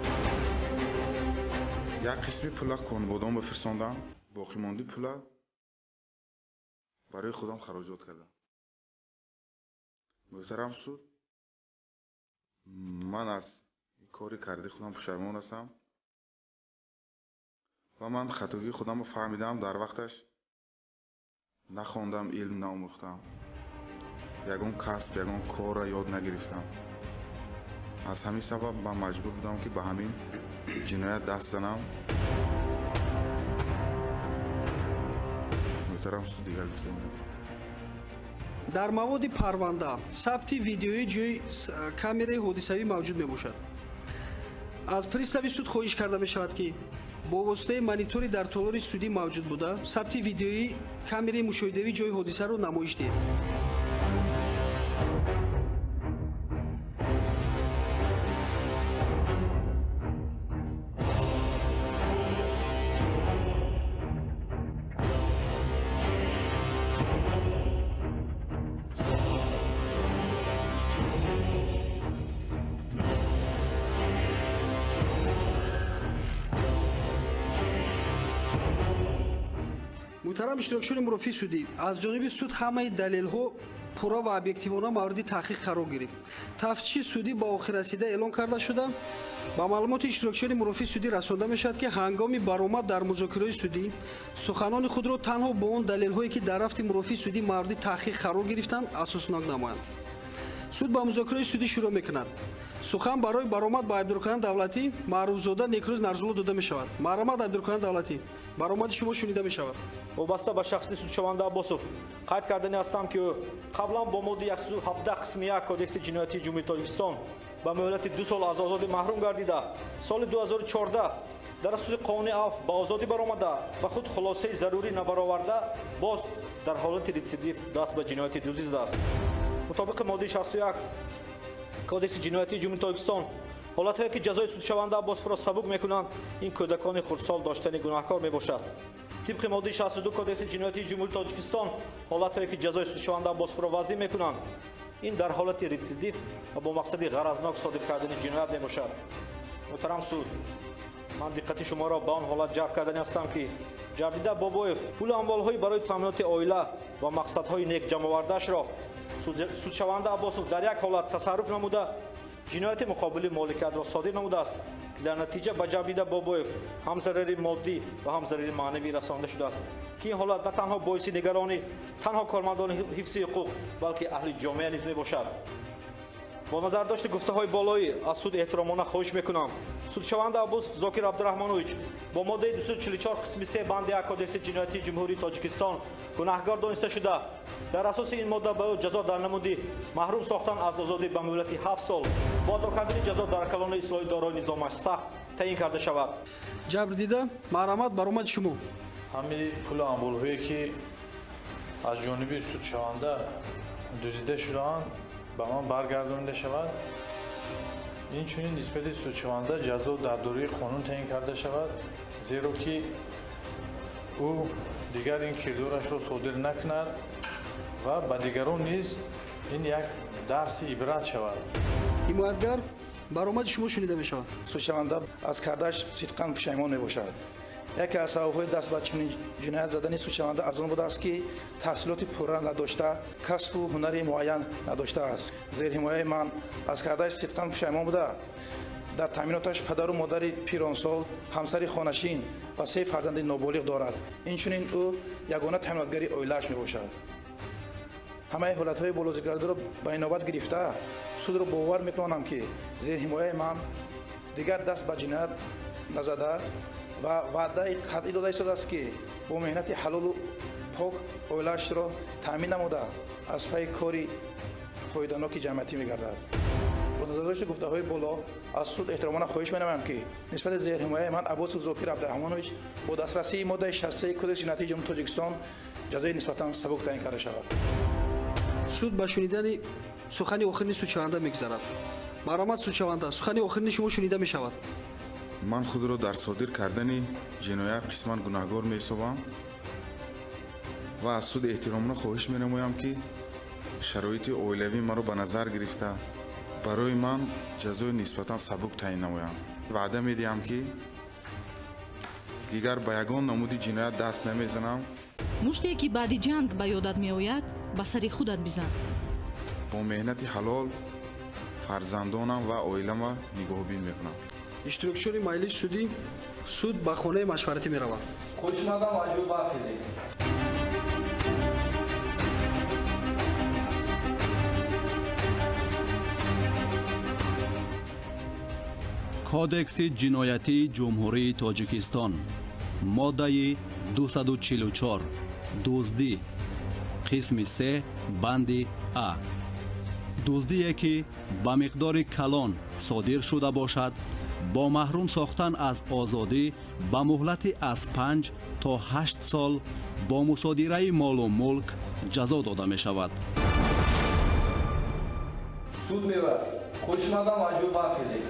Як қисми пула конбодон бифирсондам, боқимонди пула барои худам хароҷот кардам. Муҳтарам суд, ман аз кори кардаи худам пушаймон ҳастам ва ман хатогии худамро фаҳмидам. Дар вақташ нахондам, илм наомӯхтам, ягон касб, ягон корра ёд нагирифтам. Аз ҳамин сабаб ман маҷбур будам, ки ба ҳамин ҷиноят даст занам. Муҳтарам суд, дигар гуфтем. Дар маводи парванда сабти видеои ҷои камераи ҳодисавӣ мавҷуд мебошад. Аз пристави суд хоҳиш карда мешавад, ки бо воситаи монитори дар толори судӣ мавҷуд буда сабти видеои камераи мушоҳидавии ҷои ҳодисаро намоиш диҳед. Муҳтарам иштирокчиёни мурофиаи судӣ, аз ҷониби суд ҳамаи далелҳо пурра ва объективона мавриди таҳқиқ қарор гирифт. Тафтиши судӣ ба охир расида эълон карда шуда, ба маълумоти иштирокчиёни мурофиаи судӣ расонда мешавад, ки ҳангоми баромад дар музокираҳои судӣ суханони худро танҳо бо он далелҳое, ки дар рафти мурофиаи судӣ мавриди таҳқиқ қарор гирифтанд, асоснок намоянд. Суд ба музокираҳои судӣ шурӯъ мекунад. Сухан барои баромад ба айбдоркунандаи давлатӣ Маъруфзода Некрӯз Нарзулло дода мешавад. Марҳамат, айбдоркунандаи давлатӣ, баромади шумо шунида мешавад. Вобаста ба шахси судшаванда Аббосов қайд кардани ҳастам, ки ӯ қаблан бо моддаи 117 қисми 1 Кодекси ҷиноятии Ҷумҳурии Тоҷикистон ба муҳлати 2 сол аз озодӣ маҳрум гардида, соли 2014 Дар асоси қонуни афв ба озодӣ баромада, ба худ хулосаи зарурӣ набароварда, боз дар ҳолати рецидив даст ба ҷинояти дуздӣ додааст. Мутобиқи моддаи 61 Кодекси ҷиноятии Ҷумҳурии Тоҷикистон, ҳолатҳое ки ҷазои судшаванда Аббосовро сабук мекунанд, ин кӯдакони хурдсол доштани гунаҳкор мебошад. Тибқи моддаи 62 Кодекси ҷиноятии Ҷумҳурии Тоҷикистон, ҳолатҳое ки ҷазои судшаванда Аббосовро вазин мекунанд, ин дар ҳолати рецидив ва бо мақсади ғаразнок содир кардани ҷиноят мебошад. Муҳтарам суд, ман диққати шуморо ба он ҳолат ҷалб кардани ҳастам, ки ҷабрдида Бобоев пулу амволҳои барои таъминоти оила ва мақсадҳои нек ҷамъовардаашро судшаванда Аббосов дар як ҳолат тасарруф намуда, ҷинояти муқобили моликиятро содир намудааст, ки дар натиҷа ба ҷабрдида Бобоев ҳам зарари моддӣ ва ҳам зарари маънавӣ расонда шудааст, ки ин ҳолат на танҳо боиси нигаронӣ танҳо кормандони ҳифзи ҳуқуқ, балки аҳли ҷомеа низ мебошад. Бо назардошти гуфтаҳои болоӣ аз суд эҳтиромона хоҳиш мекунам, судшаванда Аббосов Зокир Абдураҳмонович бо моддаи 244 қисми 3 банди 1 Кодекси ҷиноятии Ҷумҳурии Тоҷикистон гунаҳкор дониста шуда, дар асоси ин модда ба ӯ ҷазо дар намуди маҳрум сохтан аз озодӣ ба муҳлати 7 сол бо адо кардани ҷазо дар калони ислоҳӣ дорои низомаш сахт таъин карда шавад. Ҷабрдида, марҳамат, баромади шумо. Ҳамаи пулу амволҳое ки аз ҷониби судшаванда дуздида шудаанд, ба ман баргардонида шавад. Инчунин нисбати судшаванда ҷазо дар доираи қонун таъин карда шавад, зеро ки ӯ дигар ин кирдорашро содир накунад ва ба дигарон низ ин як дарси ибрат шавад. Ҳимоятгар, баромади шумо шунида мешавад. Судшаванда аз кардааш сидқан пушаймон мебошад. Яке аз сабабҳои даст ба чунин ҷиноят задани судшаванда аз он будааст, ки таҳсилоти пурра надошта, касбу ҳунари муайян надоштааст. Зерҳимояи ман аз кардааш сидқан пушаймон буда, дар таъминоташ падару модари пиронсол, ҳамсари хонашин ва 3 фарзанди ноболиғ дорад. Инчунин ӯ ягона таъминотгари оилааш мебошад. Ҳамаи ҳолатҳои болозикрдаро ба инобат гирифта, судро бовар мекунам, ки зерҳимояи ман дигар даст ба ҷиноят назада ва ваъдаи қатъӣ дода истодааст, ки бо меҳнати ҳалолу пок оилаашро таъмин намуда, аз пайи кори фоиданоки ҷамъиятӣ мегардад. Бо назардошти гуфтаҳои боло аз суд эҳтиромона хоҳиш менамоям, ки нисбати зерҳимояи ман Аббосов Зокир Абдураҳмонович бо дастрасии моддаи 63 Кодекси ҷиноятии Ҷумҳурии Тоҷикистон ҷазои нисбатан сабук таъин карда шавад. Суд ба шунидани сухани охирини судшаванда мегузарад. Марҳамат, судшаванда, сухани охирини шумо шунида мешавад. Ман худро дар содир кардани ҷиноят қисман гунаҳгор меҳисобам ва аз суд эҳтиромона хоҳиш менамоям, ки шароити оилавии маро ба назар гирифта, барои ман ҷазои нисбатан сабук таъин намоянд. Ваъда медиҳам, ки дигар ба ягон намуди ҷиноят даст намезанам. Муште ки баъди ҷанг ба ёдат меояд, ба сари худат бизан. Бо меҳнати ҳалол фарзандонам ва оилама нигоҳубин мекунам. Иштирокчиёни маҷлиси судӣ, суд ба хонаи машваратӣ меравад. Хоҳишмандам маҷбур бархезед. Кодекси ҷиноятии Ҷумҳурии Тоҷикистон, моддаи 244, дуздӣ, қисми 3, банди А. Дуздие ки ба миқдори калон содир шуда бошад, бо маҳрум сохтан аз озодӣ ба муҳлати аз 5 то 8 сол бо мусодираи молу мулк ҷазо дода мешавад. Суд мебарад. Хоҳишмандам маҷбур бархезед.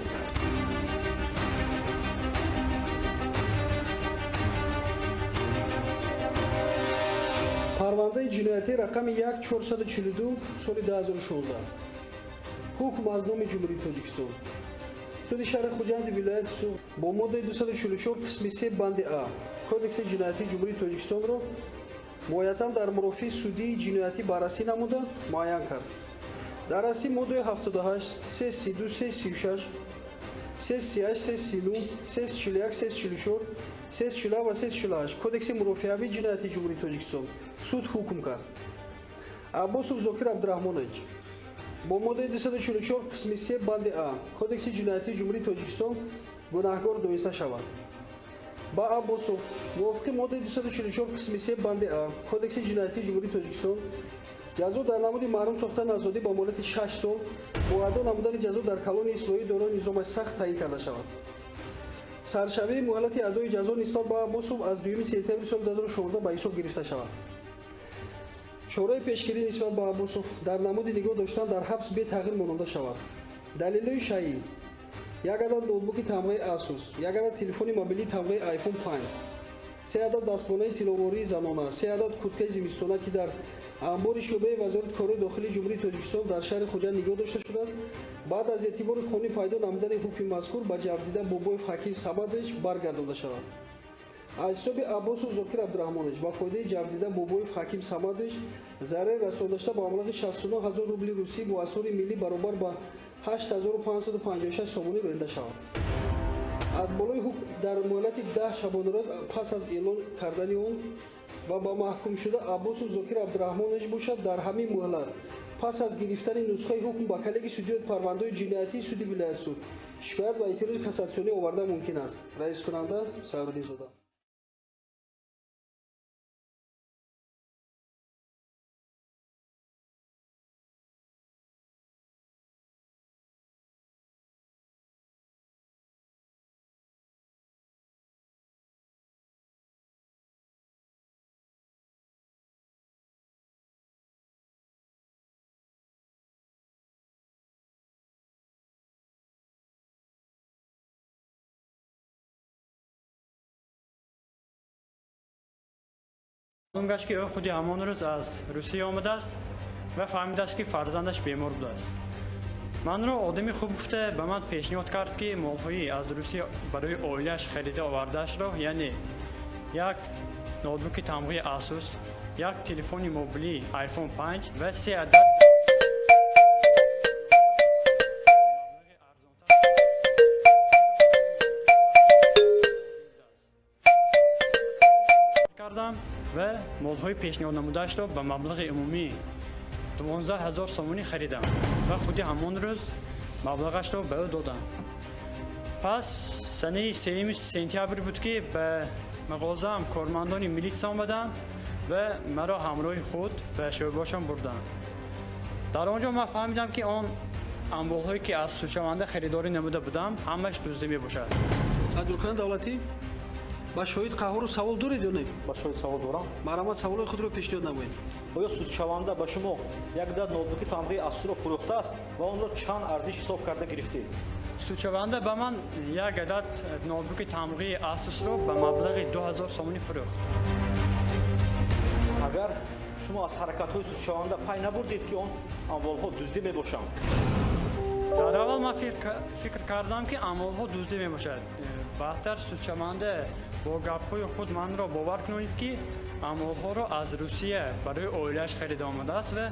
Парвандаи ҷиноятӣ рақами 1442 соли 2016. Ҳукм аз номи Ҷумҳурии Тоҷикистон. Суди шаҳри Хуҷанди вилояти Суғд бо моддаи 244 қисми 3 банди А Кодекси ҷиноятии Ҷумҳурии Тоҷикистонро муайятан дар мурофиаи судии ҷиноятӣ баррасӣ намуда муайян кард. Дар асоси моддаи 78, 332, 336, 338, 339, 341, 344, 347 ва 348 Кодекси мурофиавии ҷиноятии Ҷумҳурии Тоҷикистон суд ҳукм кард. Аббосов Зокир Абдураҳмонович бо моддаи 244 қисми 3 банди А Кодекси ҷиноятии Ҷумҳурии Тоҷикистон гунаҳкор дониста шавад. Ба Аббосов мувофиқи моддаи 244 қисми 3 банди А Кодекси ҷиноятии Ҷумҳурии Тоҷикистон ҷазо дар намуди маҳрум сохтан аз озодӣ ба муҳлати 6 сол бо адо намудани ҷазо дар калони ислоҳӣ дорои низомаш сахт таъин карда шавад. Саршавии муҳлати адои ҷазо нисбат ба Аббосов аз 2 сентябри соли 2016 ба ҳисоб гирифта шавад. Чораи пешгирӣ нисбат ба Аббосов дар намуди нигоҳ доштан дар ҳабс бетағйир мононда шавад. Далелҳои шайъӣ: як адад ноутбуки тамғаи Asus, як адад телефони мобилии тамғаи iPhone 5, се адад дастбонаи тилловории занона, се адад курткаи зимистона, ки дар анбори шӯъбаи Вазорати корҳои дохилии Ҷумҳурии Тоҷикистон дар шаҳри Хуҷанд нигоҳ дошта шудааст, баъд аз эътибори қонунӣ пайдо намудани ҳукми мазкур ба ҷабрдида Бобоев Ҳаким Самадович баргардонда шавад. Аз ҳисоби Аббосов Зокир Абдураҳмонович ба фоидаи ҷабрдида Бобоев Ҳаким Самадович зарари расондашуда ба маблағи 69 ҳазор рубли русӣ бо асъори миллӣ баробар ба 8556 сомонӣ ронида шавад. Аз болои ҳукм дар муҳлати 10 шабонарӯз пас аз эълон кардани он ва ба маҳкумшуда Аббосов Зокир Абдураҳмонович бошад, дар ҳамин муҳлат пас аз гирифтани нусхаи ҳукм ба коллегияи судиёти парвандаҳои ҷиноятии суди вилоят суд шикоят ва эътирози кассатсионӣ оварда мумкин аст. Раискунанда Садриддинзода. Маълум гашт, ки ӯ худи ҳамон рӯз аз Русия омадааст ва фаҳмидааст, ки фарзандаш бемор будааст. Манро одами хуб гуфта ба ман пешниҳод кард, ки молҳои аз Русия барои оилааш харида овардаашро, яъне як ноутбуки тамғаи Asus, як телефони мобилии iPhone 5 ва се адад кардам ва молҳои пешниҳоднамудаашро ба маблағи умумии 12 ҳазор сомонӣ харидам ва худи ҳамон рӯз маблағашро ба ӯ додам. Пас санаи 3 сентябр буд, ки ба мағозаам кормандони милитсия омаданд ва маро ҳамроҳи худ ба шӯъбаашон бурданд. Дар он ҷо ман фаҳмидам, ки он амволҳое, ки аз судшаванда харидорӣ намуда будам, ҳамааш дуздӣ мебошад. Адулкунанда давлатӣ, ба шоҳид Қаҳҳоров савол доред ё не? Ба шоҳид савол дорам. Марҳамат, саволҳои худро пешниҳод намоед. Оё судшаванда ба шумо як адад ноутбуки тамғаи Asusро фурӯхтааст ва онро чанд арзиш ҳисоб карда гирифтед? Судшаванда ба ман як адад ноутбуки тамғаи Asusро ба маблағи 2000 сомонӣ фурӯхт. Агар шумо аз ҳаракатҳои судшаванда пай набурдед, ки он амволҳо дуздӣ мебошанд? Дар аввал ман фикр кардам, ки амволҳо дуздӣ мебошад. Баъдтар судшаванда бо гапҳои худ манро бовар кунонид, ки амволҳоро аз Русия барои оилааш харида омадааст ва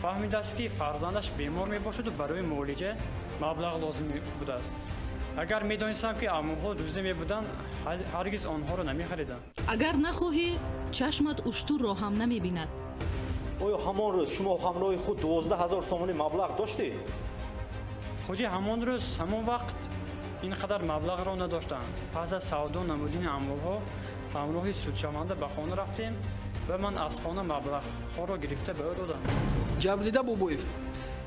фаҳмидааст, ки фарзандаш бемор мебошаду барои муолиҷа маблағ лозим будааст. Агар медонистам, ки амволҳо дуздӣ мебуданд, ҳаргиз онҳоро намехаридам. Агар нахоҳӣ, чашмат уштурро ҳам намебинад. Оё ҳамон рӯз шумо ҳамроҳи худ 12 ҳазор сомонӣ маблағ доштед? Худи ҳамон рӯз, ҳамон вақт ин қадар маблағро надоштам. Пас аз савдо намудани амволҳо ҳамроҳи судшаванда ба хона рафтем ва ман аз хона маблағҳоро гирифта ба ӯ додам. Ҷабрдида Бобоев,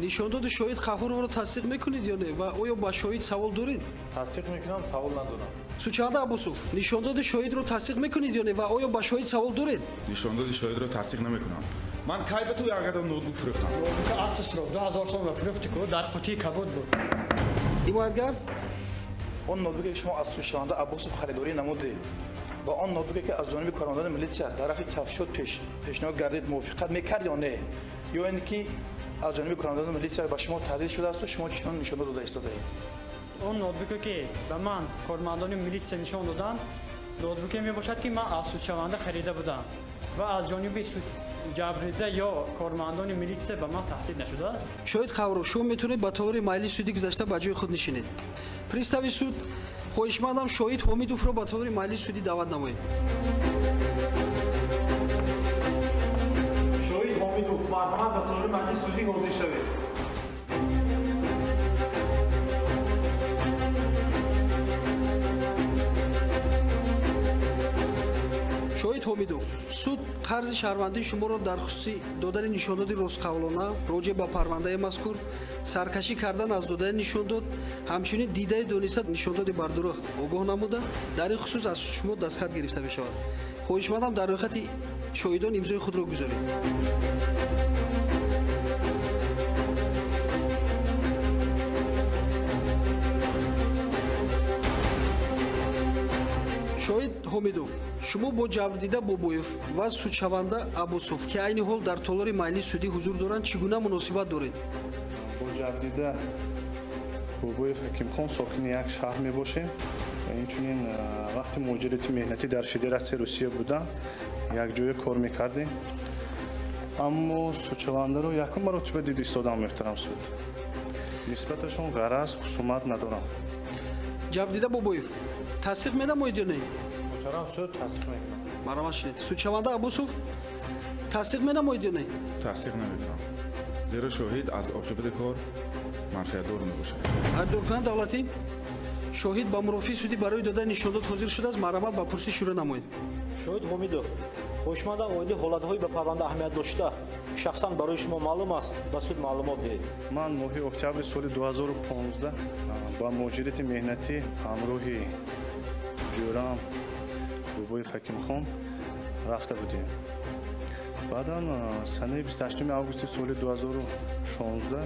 нишондоди шоҳид Қаҳҳоровро тасдиқ мекунед ё не ва оё ба шоҳид савол доред? Тасдиқ мекунам, савол надорам. Судшаванда Аббосов, нишондоди шоҳидро тасдиқ мекунед ё не ва оё ба шоҳид савол доред? Нишондоди шоҳидро тасдиқ намекунам. Ман кай ба ту як адад ноутбук фурӯхтам? Ноутбуки Asusро 2000 сомон фурӯхти ку, дар қутии кабуд буд. Ҳимоятгар, он ноутбуке, ки шумо аз судшаванда Аббосов харидорӣ намудед, ва он ноутбуке, ки аз ҷониби кормандони милитсия дар рафти тафтишот пешниҳод гардид, мувофиқат мекард ё не, ё ин ки аз ҷониби кормандони милитсия ба шумо таҳдид шудаасту шумо чунон нишондод дода истодаед? Он ноутбуке, ки ба ман кормандони милитсия нишон доданд, ноутбуке мебошад, ки ман аз судшаванда харида будам ва аз ҷониби ҷабрдида ё кормандони милитсия ба ман таҳдид нашудааст. Шоҳид Қаҳҳоров, шумо метавонед ба толори маҷлиси судӣ гузашта ба ҷои худ нишинед. Пристави суд, хоҳишмандам шоҳид Ҳомидовро ба толори маҷлиси судӣ даъват намоед. Шоҳид Ҳомидов, марҳамат, ба толори маҷлиси судӣ ҳозир шавед. Шоҳид Ҳомидов, суд қарзи шаҳрвандии шуморо дар хусуси додани нишондоди ростқавлона роҷеъ ба парвандаи мазкур, саркашӣ кардан аз додани нишондод, ҳамчунин дидаи дониста нишондоди бардурӯғ огоҳ намуда, дар ин хусус аз шумо дастхат гирифта мешавад. Хоҳишмандам дар рӯйхати шоҳидон имзои худро гузоред. Шоҳид Ҳомидов, шумо бо ҷабрдида Бобоев ва судшаванда Аббосов, ки айни ҳол дар толори маҷлиси судӣ ҳузур доранд, чӣ гуна муносибат доред? Бо ҷабрдида Бобоев Ҳакимхон сокини як шаҳр мебошем ва инчунин вақти муҳоҷирати меҳнатӣ дар Федератсияи Русия будам, якҷоя кор мекардем. Аммо судшавандаро якум маротиба дида истодам, муҳтарам суд. Нисбаташон ғараз, хусумат надорам. Ҷабрдида Бобоев, тасдиқ менамоед ё не? Муҳтарам суд, тасдиқ мекунам. Марҳамат шинед. Судшаванда Аббосов, тасдиқ менамоед ё не? Тасдиқ намекунам, зеро шоҳид аз оқибати кор манфиатдор мебошад. Айбдоркунандаи давлатӣ, шоҳид ба мурофиаи судӣ барои додани нишондод ҳозир шудааст. Марҳамат ба пурсиш шурӯъ намоед. Шоҳид Ҳомидов, хоҳишмандам оиди ҳолатҳои ба парванда аҳамият дошта, шахсан барои шумо маълум аст, ба суд маълумот диҳед. Ман моҳи октябри соли 2015 ба муҳоҷирати меҳнатӣ ҳамроҳи ҷӯрам Бобоев Ҳакимхон рафта будем. Баъдан санаи 28 августи соли 2016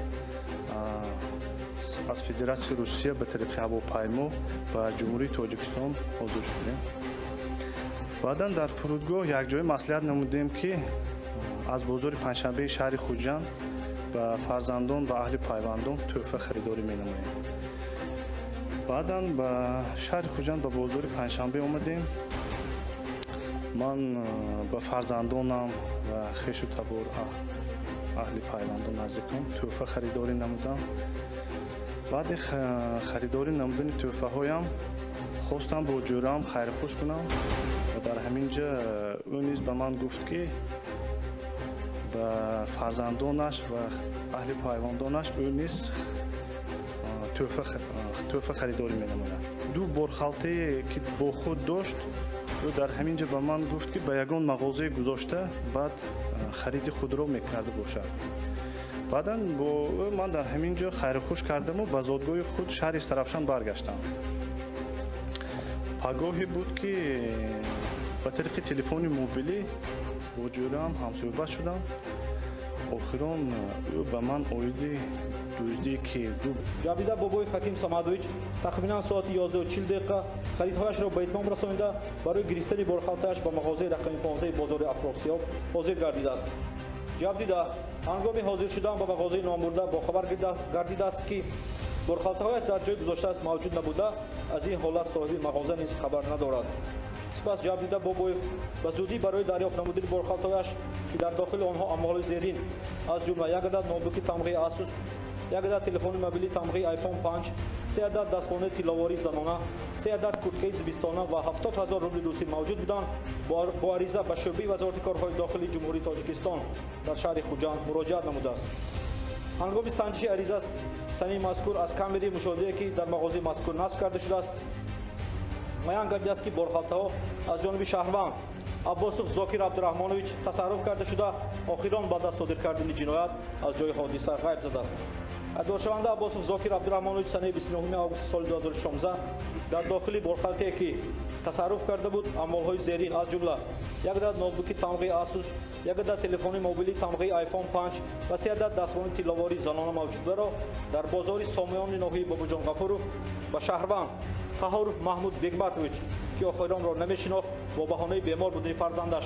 аз Федератсияи Русия ба тариқи ҳавопаймо ба Ҷумҳурии Тоҷикистон ҳозир шудем. Баъдан дар фурудгоҳ якҷоя маслиҳат намудем, ки аз бозори панҷшанбеи шаҳри Хуҷанд ба фарзандон ва аҳли пайвандон тӯҳфа харидорӣ менамоем. Баъдан ба шаҳри Хуҷанд ба бозори панҷшанбе омадем. Ман ба фарзандонам ва хешу табор, аҳли пайвандон, наздикон тӯҳфа харидорӣ намудам. Баъди харидорӣ намудани тӯҳфаҳоям хостам бо ҷӯраам хайрхуш кунам ва дар ҳамин ҷа ӯ низ ба ман гуфт, ки ба фарзандонаш ва аҳли пайвандонаш ӯ низ тӯҳфа харидорӣ менамояд. Ду борхалтае ки бо худ дошт, ӯ дар ҳамин ҷа ба ман гуфт, ки ба ягон мағозае гузошта, баъд хариди худро мекарда бошад. Баъдан бо ӯ ман дар ҳамин ҷо хайрхуш кардаму ба зодгоҳи худ шаҳри Сарафшан баргаштам. Пагоҳе буд, ки ба тариқи телефони мобилӣ бо ҷӯраам ҳамсӯҳбат шудам. Охирон ӯ ба ман оиди дуздии ки Ҷабрида Бобоев Ҳаким Самадович тахминан соати 11:40 дақиқа харидҳояшро ба итмом расонида, барои гирифтани борхалтааш ба мағозаи рақами 15 бозори Афросиёб ҳозир гардидааст. Ҷабдида ҳангоми ҳозир шудан ба мағозаи номбурда бохабар гардидааст, ки борхалтаҳояш дар ҷои гузоштааст мавҷуд набуда, аз ин ҳолат соҳиби мағоза низ хабар надорад. Сипас Ҷабдида Бобоев ба зудӣ барои дарёфт намудани борхалтаҳояш, ки дар дохили онҳо амволи зерин, аз ҷумла як адад ноутбуки тамғаи Asus, як адад телефони мобилии тамғаи iPhone 5, се адад дастбондаи тилловории занона, се адад курткаи зимистона ва 70 ҳазор рубли русӣ мавҷуд буданд, бо ариза ба шӯъбаи Вазорати корҳои дохилии Ҷумҳурии Тоҷикистон дар шаҳри Хуҷанд муроҷиат намудааст. Ҳангоми санҷиши ариза санаи мазкур аз камераи мушоҳидае, ки дар мағозаи мазкур насб карда шудааст, муайян гардидааст, ки борхалтаҳо аз ҷониби шаҳрванд Аббосов Зокир Абдураҳмонович тасарруф карда шуда, охирон баъд аз содир кардани ҷиноят аз ҷои ҳодиса ғайб задааст. Айбдоршаванда Аббосов Зокир Абдураҳмонович санаи 29 августи соли 2016 дар дохили борхалтае, ки тасарруф карда буд, амволҳои зерин, аз ҷумла як адад ноутбуки тамғаи Asus, як адад телефони мобилии тамғаи iPhone 5 ва се адад дастбони тилловории занона мавҷуд бударо дар бозори Сомиёни ноҳияи Бобоҷон Ғафуров ба шаҳрванд Қаҳоров Маҳмуд Бекматович, ки охиронро намешинохт, бо баҳонаи бемор будани фарзандаш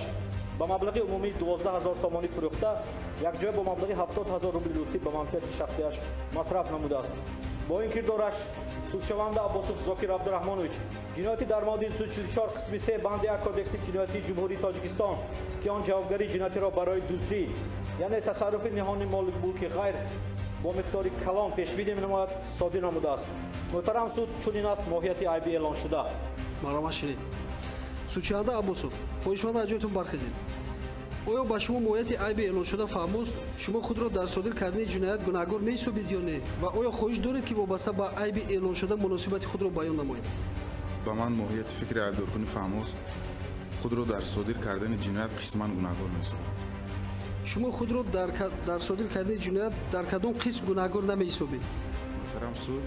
ба маблағи умумии 12 ҳазор сомонӣ фурӯхта, якҷоя бо маблағи 70 ҳазор рубли русӣ ба манфиати шахсияш масраф намудааст. Бо ин кирдораш судшаванда Аббосов Зокир Абдураҳмонович ҷинояти дар моддаи 244 қисми 3 банди 1 Кодекси ҷиноятии Ҷумҳурии Тоҷикистон, ки он ҷавобгарии ҷиноятиро барои дуздӣ, яъне тасарруфи ниҳони моли мулки ғайр бо миқдори калон пешбинӣ менамояд, содир намудааст. Муҳтарам суд, чунин аст моҳияти айби эълоншуда. Марҳамат шинед. Судшаванда Аббосов, хоҳишманд аз ҷойтон бархезед. Оё ба шумо моҳияти айби эълоншуда фаҳмост? Шумо худро дар содир кардани ҷиноят гунаҳгор меҳисобед ё не? Ва оё хоҳиш доред, ки вобаста ба айби эълоншуда муносибати худро баён намоед? Ба ман моҳияти фикри айбдоркунӣ фаҳмост. Худро дар содир кардани ҷиноят қисман гунаҳкор меҳисобам. Шумо худро дар содир кардани ҷиноят дар кадом қисм гунаҳкор намеҳисобед? Муҳтарам суд,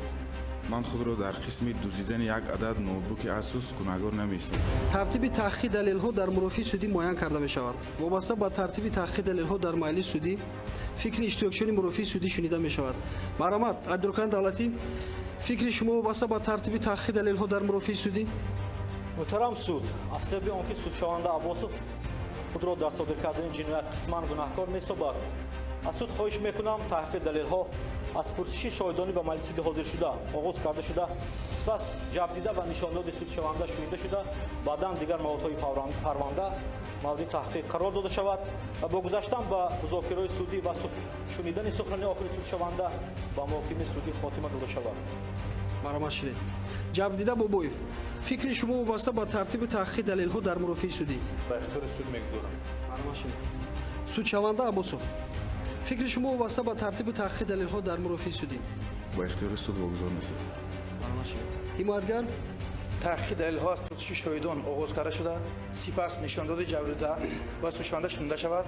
ман худро дар қисми дуздидани як адад ноутбуки Asus гунаҳкор намеҳисобам. Тартиби таҳқиқи далелҳо дар мурофиаи судӣ муайян карда мешавад. Вобаста ба тартиби таҳқиқи далелҳо дар маҷлиси судӣ фикри иштирокчиёни мурофиаи судӣ шунида мешавад. Марҳамат, Абдуркан Давлатӣ, фикри шумо вобаста ба тартиби таҳқиқи далелҳо дар мурофиаи судӣ? Муҳтарам суд, аз сабаби он ки судшаванда Аббосов худро дар содир кардани ҷиноят қисман гунаҳкор меҳисобад, аз суд хоҳиш мекунам таҳқиқи далелҳо аз пурсиши шоҳидонӣ ба маҷлиси судӣ ҳозиршуда оғоз карда шуда, сипас ҷабрдида ва нишондоди судшаванда шунида шуда, баъдан дигар маводҳои парванда мавриди таҳқиқ қарор дода шавад ва бо гузаштан ба музокираҳои судӣ ва шунидани сухани охири судшаванда ба муҳокимаи судӣ хотима дода шавад. Марҳамат шунед. Ҷабрдида Бобоев, фикри шумо вобаста ба тартиби таҳқиқи далелҳо дар мурофиаи судӣ? Ба ихтиёри суд мегузорам. Марҳамат шунед. Судшаванда Аббосов, фикри шумо вобаста ба тартиби таҳқиқи далелҳо дар мурофиаи судӣ? Ба ихтиёри суд вогузор месозам. Марҳамат шунед. Ҳимоятгар? Таҳқиқи далелҳо аз пурсиши шоҳидон оғоз карда шуда, сипас нишондоди ҷабрдида ва судшаванда шунида шавад,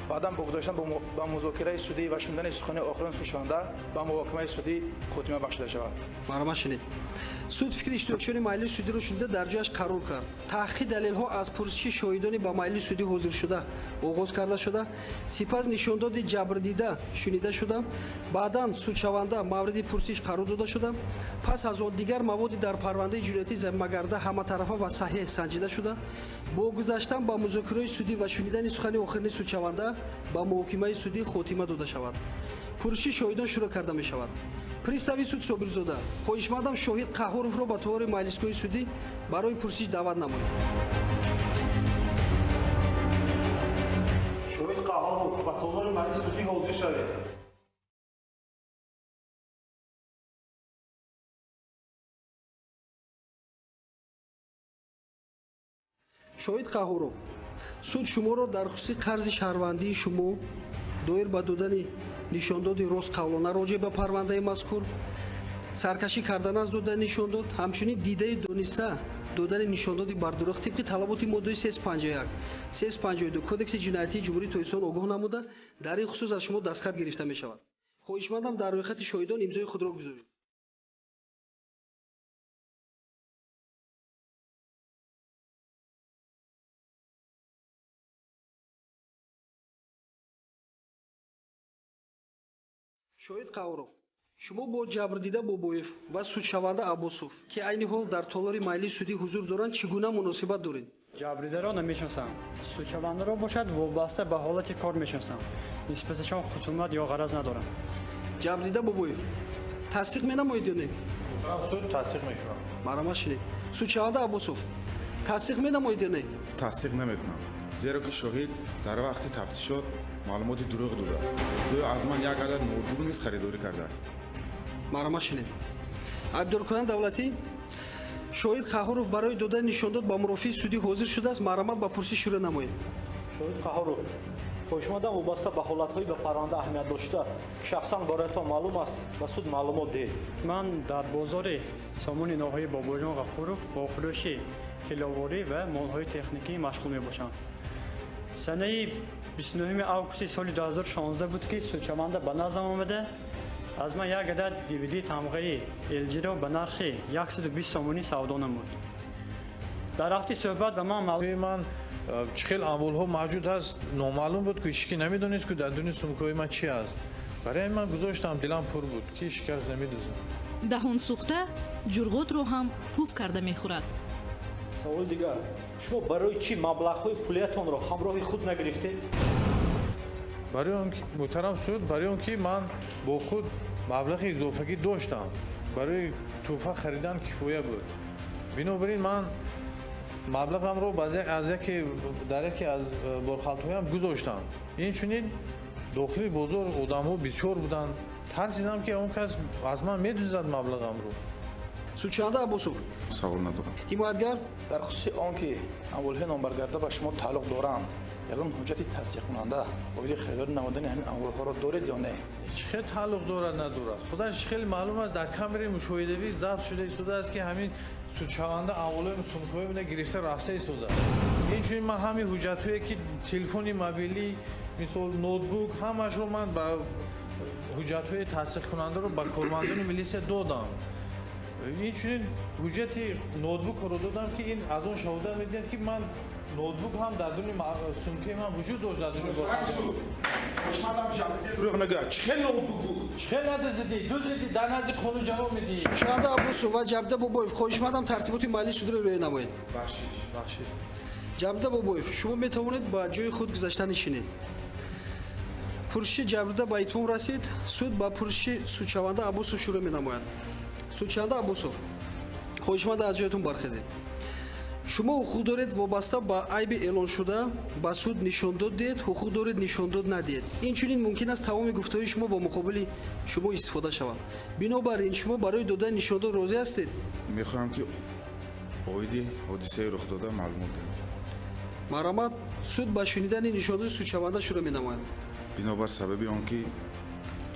баъдан бо гузаштан ба музокираи судӣ ва шунидани сухани охирини судшаванда ба муҳокимаи судӣ хотима бахшида шавад. Марҳамат шунед. Суд фикри иштирокчиёни маҷлиси судиро шунида дар ҷояш қарор кард. Таҳқиқи далелҳо аз пурсиши шоҳидони ба маҷлиси судӣ ҳозиршуда оғоз карда шуда, сипас нишондоди ҷабрдида шунида шуда, баъдан судшаванда мавриди пурсиш қарор дода шуда, пас аз он дигар маводи дар парвандаи ҷиноятӣ замимагарда ҳаматарафа ва саҳеҳ санҷида шуда, бо гузаштан ба музокираҳои судӣ ва шунидани сухани охирини судшаванда ба муҳокимаи судӣ хотима дода шавад. Пурсиши шоҳидон шурӯъ карда мешавад. Пристави суд Собирзода, хоҳишмандам шоҳид Қаҳҳоровро ба толори маҷлисгоҳи судӣ барои пурсиш даъват намоед. Шоҳид Қаҳҳоров, ба толори маҷлиси судӣ ҳозир шавед. Шоҳид Қаҳҳоров, суд шуморо дар хусуси қарзи шаҳрвандии шумо доир ба додани нишондоди ростқавлона роҷеъ ба парвандаи мазкур, саркашӣ кардан аз додани нишондод, ҳамчунин дидаи дониста додани нишондоди бардурӯғ тибқи талаботи моддаи 351, 352 Кодекси ҷиноятии Ҷумҳурии Тоҷикистон огоҳ намуда, дар ин хусус аз шумо дастхат гирифта мешавад. Хоҳишмандам дар рӯйхати шоҳидон имзои худро гузоред. Шоҳид Қаҳҳоров, шумо бо ҷабрдида Бобоев ва судшаванда Аббосов, ки айни ҳол дар толори маҷлиси судӣ ҳузур доранд, чӣ гуна муносибат доред? Ҷабрдидаро намешиносам. Судшавандаро бошад вобаста ба ҳолати кор мешиносам. Нисбаташон хусумат ё ғараз надорам. Ҷабрдида Бобоев, тасдиқ менамоед ё не? Суд тасдиқ мекунам. Марҳамат шунед. Судшаванда Аббосов, тасдиқ менамоед ё не? Тасдиқ намекунам, зеро ки шоҳид дар вақти тафтишот маълумоти дурӯғ додааст. Гӯё аз ман як адад ноутбук низ харидорӣ кардааст. Марҳамат шунед. Айбдоркунанда Давлатӣ, шоҳид Қаҳҳоров барои додани нишондод ба мурофиаи судӣ ҳозир шудааст. Марҳамат ба пурсиш шурӯъ намоед. Шоҳид Қаҳҳоров, хоҳишмандам вобаста ба ҳолатҳои ба парванда аҳамият дошта, ки шахсан бароятон маълум аст, ба суд маълумот диҳед. Ман дар бозори сомони ноҳияи Бобоҷон Ғафуров бо фурӯши тилловорӣ ва молҳои техникӣ машғул мебошам. Санаи 29 августи соли 2016 буд, ки судшаванда ба наздам омада аз ман як адад DVD тамғаи LG-ро ба нархи 120 сомонӣ савдо намуд. Дар рафти суҳбат ба ман ман чӣ хел амволҳо мавҷуд аст номаълум буд, ки ҳеч ки намедонист, ки дар дуни сумкаҳои ман чӣ аст. Барои ҳамин ман гузоштам, дилам пур буд, ки ҳеч кас намедузад. Даҳон сӯхта ҷурғотро ҳам пуф карда мехӯрад. Саволи дигар, шумо барои чӣ маблағҳои пулиятонро ҳамроҳи худ нагирифтед? Барои он ки, муҳтарам суд, барои он ки ман бо худ маблағи изофагӣ доштам, барои тӯҳфа харидан кифоя буд. Бинобар ин ман маблағамро аз яке дар яке аз борхалтаҳоям гузоштам. Инчунин дохили бозор одамҳо бисёр буданд. Тарсидам, ки он кас аз ман медуздад маблағамро. Судшаванда Аббосов, савол надорам. Ҳимоятгар? Дар хусуси он ки амволҳои номбаргарда ба шумо тааллуқ доранд, ягон ҳуҷҷати тасдиқкунанда оиди харидорӣ намудани ҳамин амволҳоро доред ё не? Чӣ хел тааллуқ дорад, надорад. Худаш хеле маълум аст, дар камераи мушоҳидавӣ забт шуда истодааст, ки ҳамин судшаванда амволҳои сумкаҳои мана гирифта рафта истодааст. Инчунин ман ҳамин ҳуҷҷатҳое ки телефони мобилӣ, мисол ноутбук, ҳамаашро ман ба ҳуҷҷатҳои тасдиқкунандаро ба кормандони милисия додам. Инчунин ҳуҷҷати ноутбукро додам, ки ин аз он шаҳодат медиҳад, ки ман ноутбук ҳам дар дуни сумкаи ман вуҷуд дошт дар дуни Хушмандам ҷабрида дурӯғ нагӯяд. Чӣ хел ноутбук буд? Чӣ хел надуздидӣ? Дуздидӣ, дар назди қонун ҷавоб медиҳӣ. Судшаванда Аббосов ва Ҷабрида Бобоев, хоҳишмандам тартиботи маҷлиси судро риоя намоед. Бахшиш. Бахшиш. Ҷабрида Бобоев, шумо метавонед ба ҷои худ гузашта нишинед. Пурсиши ҷабрида ба итмом расид. Суд ба пурсиши судшаванда Аббосов шурӯъ менамояд. Судшаванда Аббосов, хоҳишманда аз ҷоятон бархезед. Шумо ҳуқуқ доред вобаста ба айби эълоншуда ба суд нишондод диҳед, ҳуқуқ доред нишондод надиҳед. Инчунин мумкин аст тамоми гуфтаҳои шумо ба муқобили шумо истифода шаванд. Бинобар ин шумо барои додани нишондод розӣ ҳастед? Мехоҳам ки оиди ҳодисаи рухдода маълумот диҳам. Марҳамат, суд ба шунидани нишондоди судшаванда шурӯъ менамояд. Бинобар сабаби он ки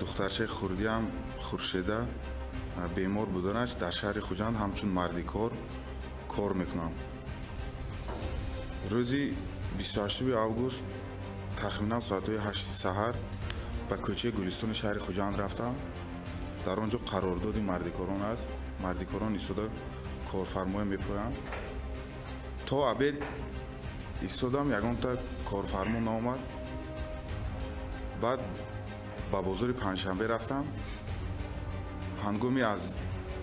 духтарчаи хурдиам Хуршеда бемор буданаш дар шаҳри Хуҷанд ҳамчун мардикор кор мекунам. Рӯзи 28 август тахминан соатҳои 8 саҳар ба кӯчаи Гулистони шаҳри Хуҷанд рафтам. Дар он ҷо қарордоди мардикорон аст. Мардикорон истода корфармоя мепоянд. То обед истодам, ягонта корфармо наомад. Баъд ба бозори Панҷшанбе рафтам. Ҳангоми аз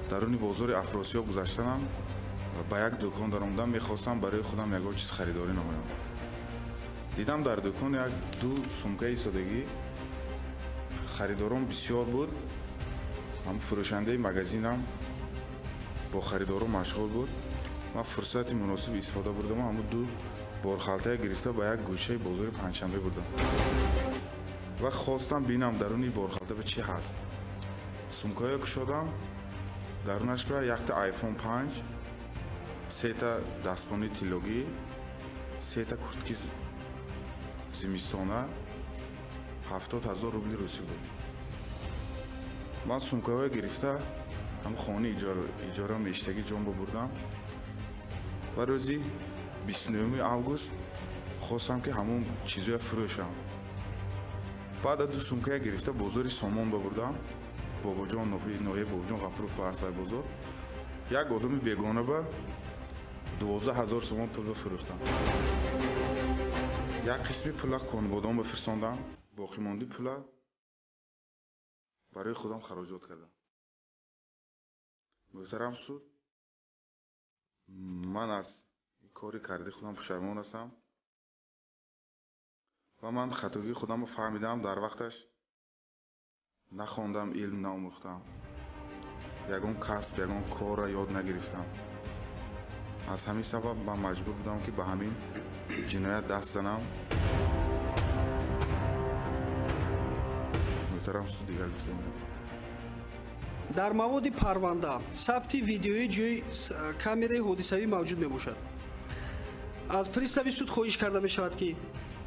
даруни бозори Афросиёб гузаштанам ба як дукон даромадам, мехостам барои худам ягон чиз харидорӣ намоям. Дидам дар дукон як ду сумкаи истодагӣ, харидорон бисёр буд. Ҳам фурӯшандаи магазинам бо харидорон машғул буд. Ман фурсати муносиб истифода бурдам, ҳамун ду борхалтая гирифта ба як гӯшаи бозори Панҷшанбе бурдам ва хостам бинам даруни борхалта ба чӣ ҳаст. Сумкаҳоя кушодам, дарунаш ба якта iPhone 5, сета дастбони тиллогӣ, сета куртки зимистона, 70 000 рубли русӣ буд. Ман сумкаҳоя гирифта ҳам хонаи иҷора меиштагӣ ҷон бубурдам ва рӯзи 29 август хостам, ки ҳамон чизоя фурӯшам. Баъда ду сумкая гирифта бозори Сомон бабурдам. Бобоҷон, ноҳияи Бобоҷон Ғафуров ба аст вай бозор. Як одами бегона ба 12 000 сомон пул бифурӯхтам. Як қисми пула конбодон бифирсондам, боқимонди пула барои худам хароҷот кардам. Муҳтарам суд, ман аз кори кардаи худам пушаймон ҳастам ва ман хатогии худамро фаҳмидам. Дар вақташ нахондам, илм наомӯхтам, ягон касб, ягон корра ёд нагирифтам. Аз ҳамин сабаб ман маҷбур будам, ки ба ҳамин ҷиноят даст занам. Муҳтарам суд, дигар гуфтем. Дар маводи парванда сабти видеои ҷои камераи ҳодисавӣ мавҷуд мебошад. Аз пристави суд хоҳиш карда мешавад, ки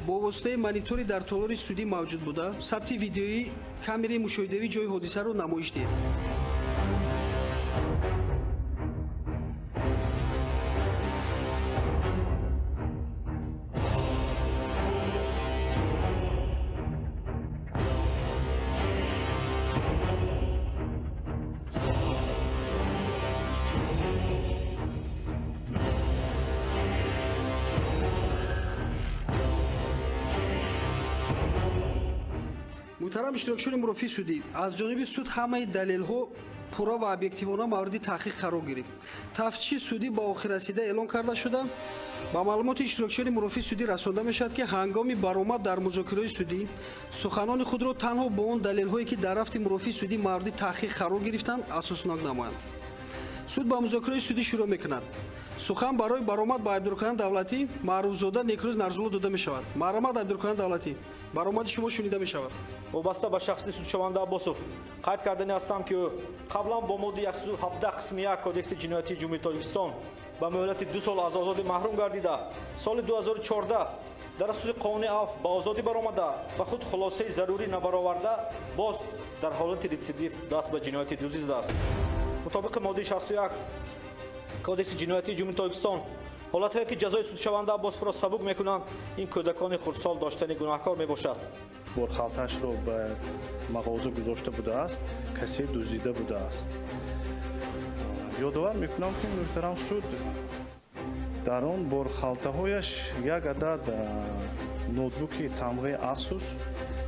бо воситаи монитори дар толори судӣ мавҷуд буда сабти видеои камераи мушоҳидавии ҷои ҳодисаро намоиш диҳед. Муҳтарам иштирокчиёни мурофиаи судӣ, аз ҷониби суд ҳамаи далелҳо пурра ва объективона мавриди таҳқиқ қарор гирифт. Тафтиши судӣ ба охир расида эълон карда шуда, ба маълумоти иштирокчиёни мурофиаи судӣ расонда мешавад, ки ҳангоми баромад дар музокираҳои судӣ суханони худро танҳо бо он далелҳое, ки дар рафти мурофиаи судӣ мавриди таҳқиқ қарор гирифтанд, асоснок намоянд. Суд ба музокираҳои судӣ шурӯъ мекунад. Сухан барои баромад ба айбдоркунандаи давлатӣ Маъруфзода Некрӯз Нарзулло дода мешавад. Марҳамат, айбдоркунандаи давлатӣ, баромади шумо шунида мешавад. Вобаста ба шахси судшаванда Аббосов қайд кардани ҳастам, ки ӯ қаблан бо моддаи 117 қисми 1 Кодекси ҷиноятии Ҷумҳурии Тоҷикистон ба муҳлати 2 сол аз озодӣ маҳрум гардида, соли 2014 дар асоси қонуни афв ба озодӣ баромада, ба худ хулосаи зарурӣ набароварда, боз дар ҳолати рецидив даст ба ҷинояти дуздӣ задааст. Мутобиқи моддаи 61 Кодекси ҷиноятии Ҷумҳурии Тоҷикистон Ҳолатҳое ки ҷазои судшаванда Аббосовро сабук мекунанд, ин кӯдакони хурдсол доштани гунаҳкор мебошад. Борхалтаашро ба мағоза гузошта будааст, касе дуздида будааст. Ёдовар мекунам, ки муҳтарам суд, дар он борхалтаҳояш як адад ноутбуки тамғаи Asus,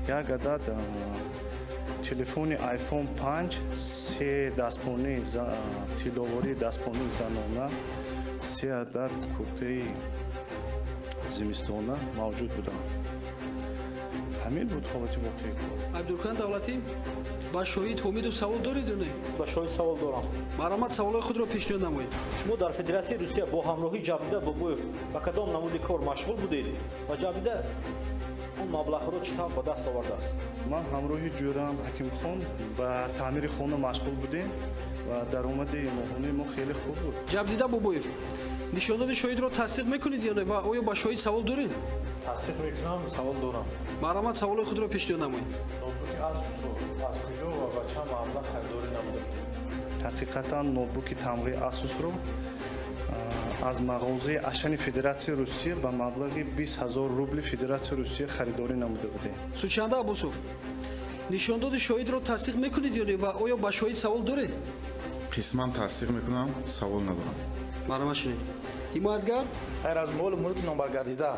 як адад телефони iPhone 5, се дастпони тилловории дастпони занона, се адад куртаи зимистона мавҷуд буданд. Ҳамин буд ҳолати воқеии кор. Абдуркан Давлатӣ, ба шоҳид Ҳомидов савол доред ё не? Ба шоҳид савол дорам. Марҳамат, саволҳои худро пешниҳод намоед. Шумо дар Федератсияи Русия бо ҳамроҳии ҷабрдида Бобоев ба кадом намуди кор машғул будед ва ҷабрдида он маблағҳоро чӣ тавр ба даст овардааст? Ман ҳамроҳи ҷӯрам Ҳакимхон ба таъмири хона машғул будем ва даромади моҳонаи мо хеле хуб буд. Ҷабрдида Бобоев, нишондоди шоҳидро тасдиқ мекунед ё не ва оё ба шоҳид савол доред? Тасдиқ мекунам, савол дорам. Марҳамат, саволҳои худро пешниҳод намоед. Ноутбуки Asus-ро аз куҷо ва ба чанд маблағ харидорӣ намуда будед? Ҳақиқатан ноутбуки тамғаи Asus-ро аз мағозаи Ашани Федератсияи Русия ба маблағи 20 000 рубли Федератсияи Русия харидорӣ намуда будем. Судшаванда Аббосов, нишондоди шоҳидро тасдиқ мекунед ё не ва оё ба шоҳид савол доред? Қисман тасдиқ мекунам, савол надорам. Марҳамат, шунед. Ҳимоятгар? Ғайр аз молу мулки номбаргардида,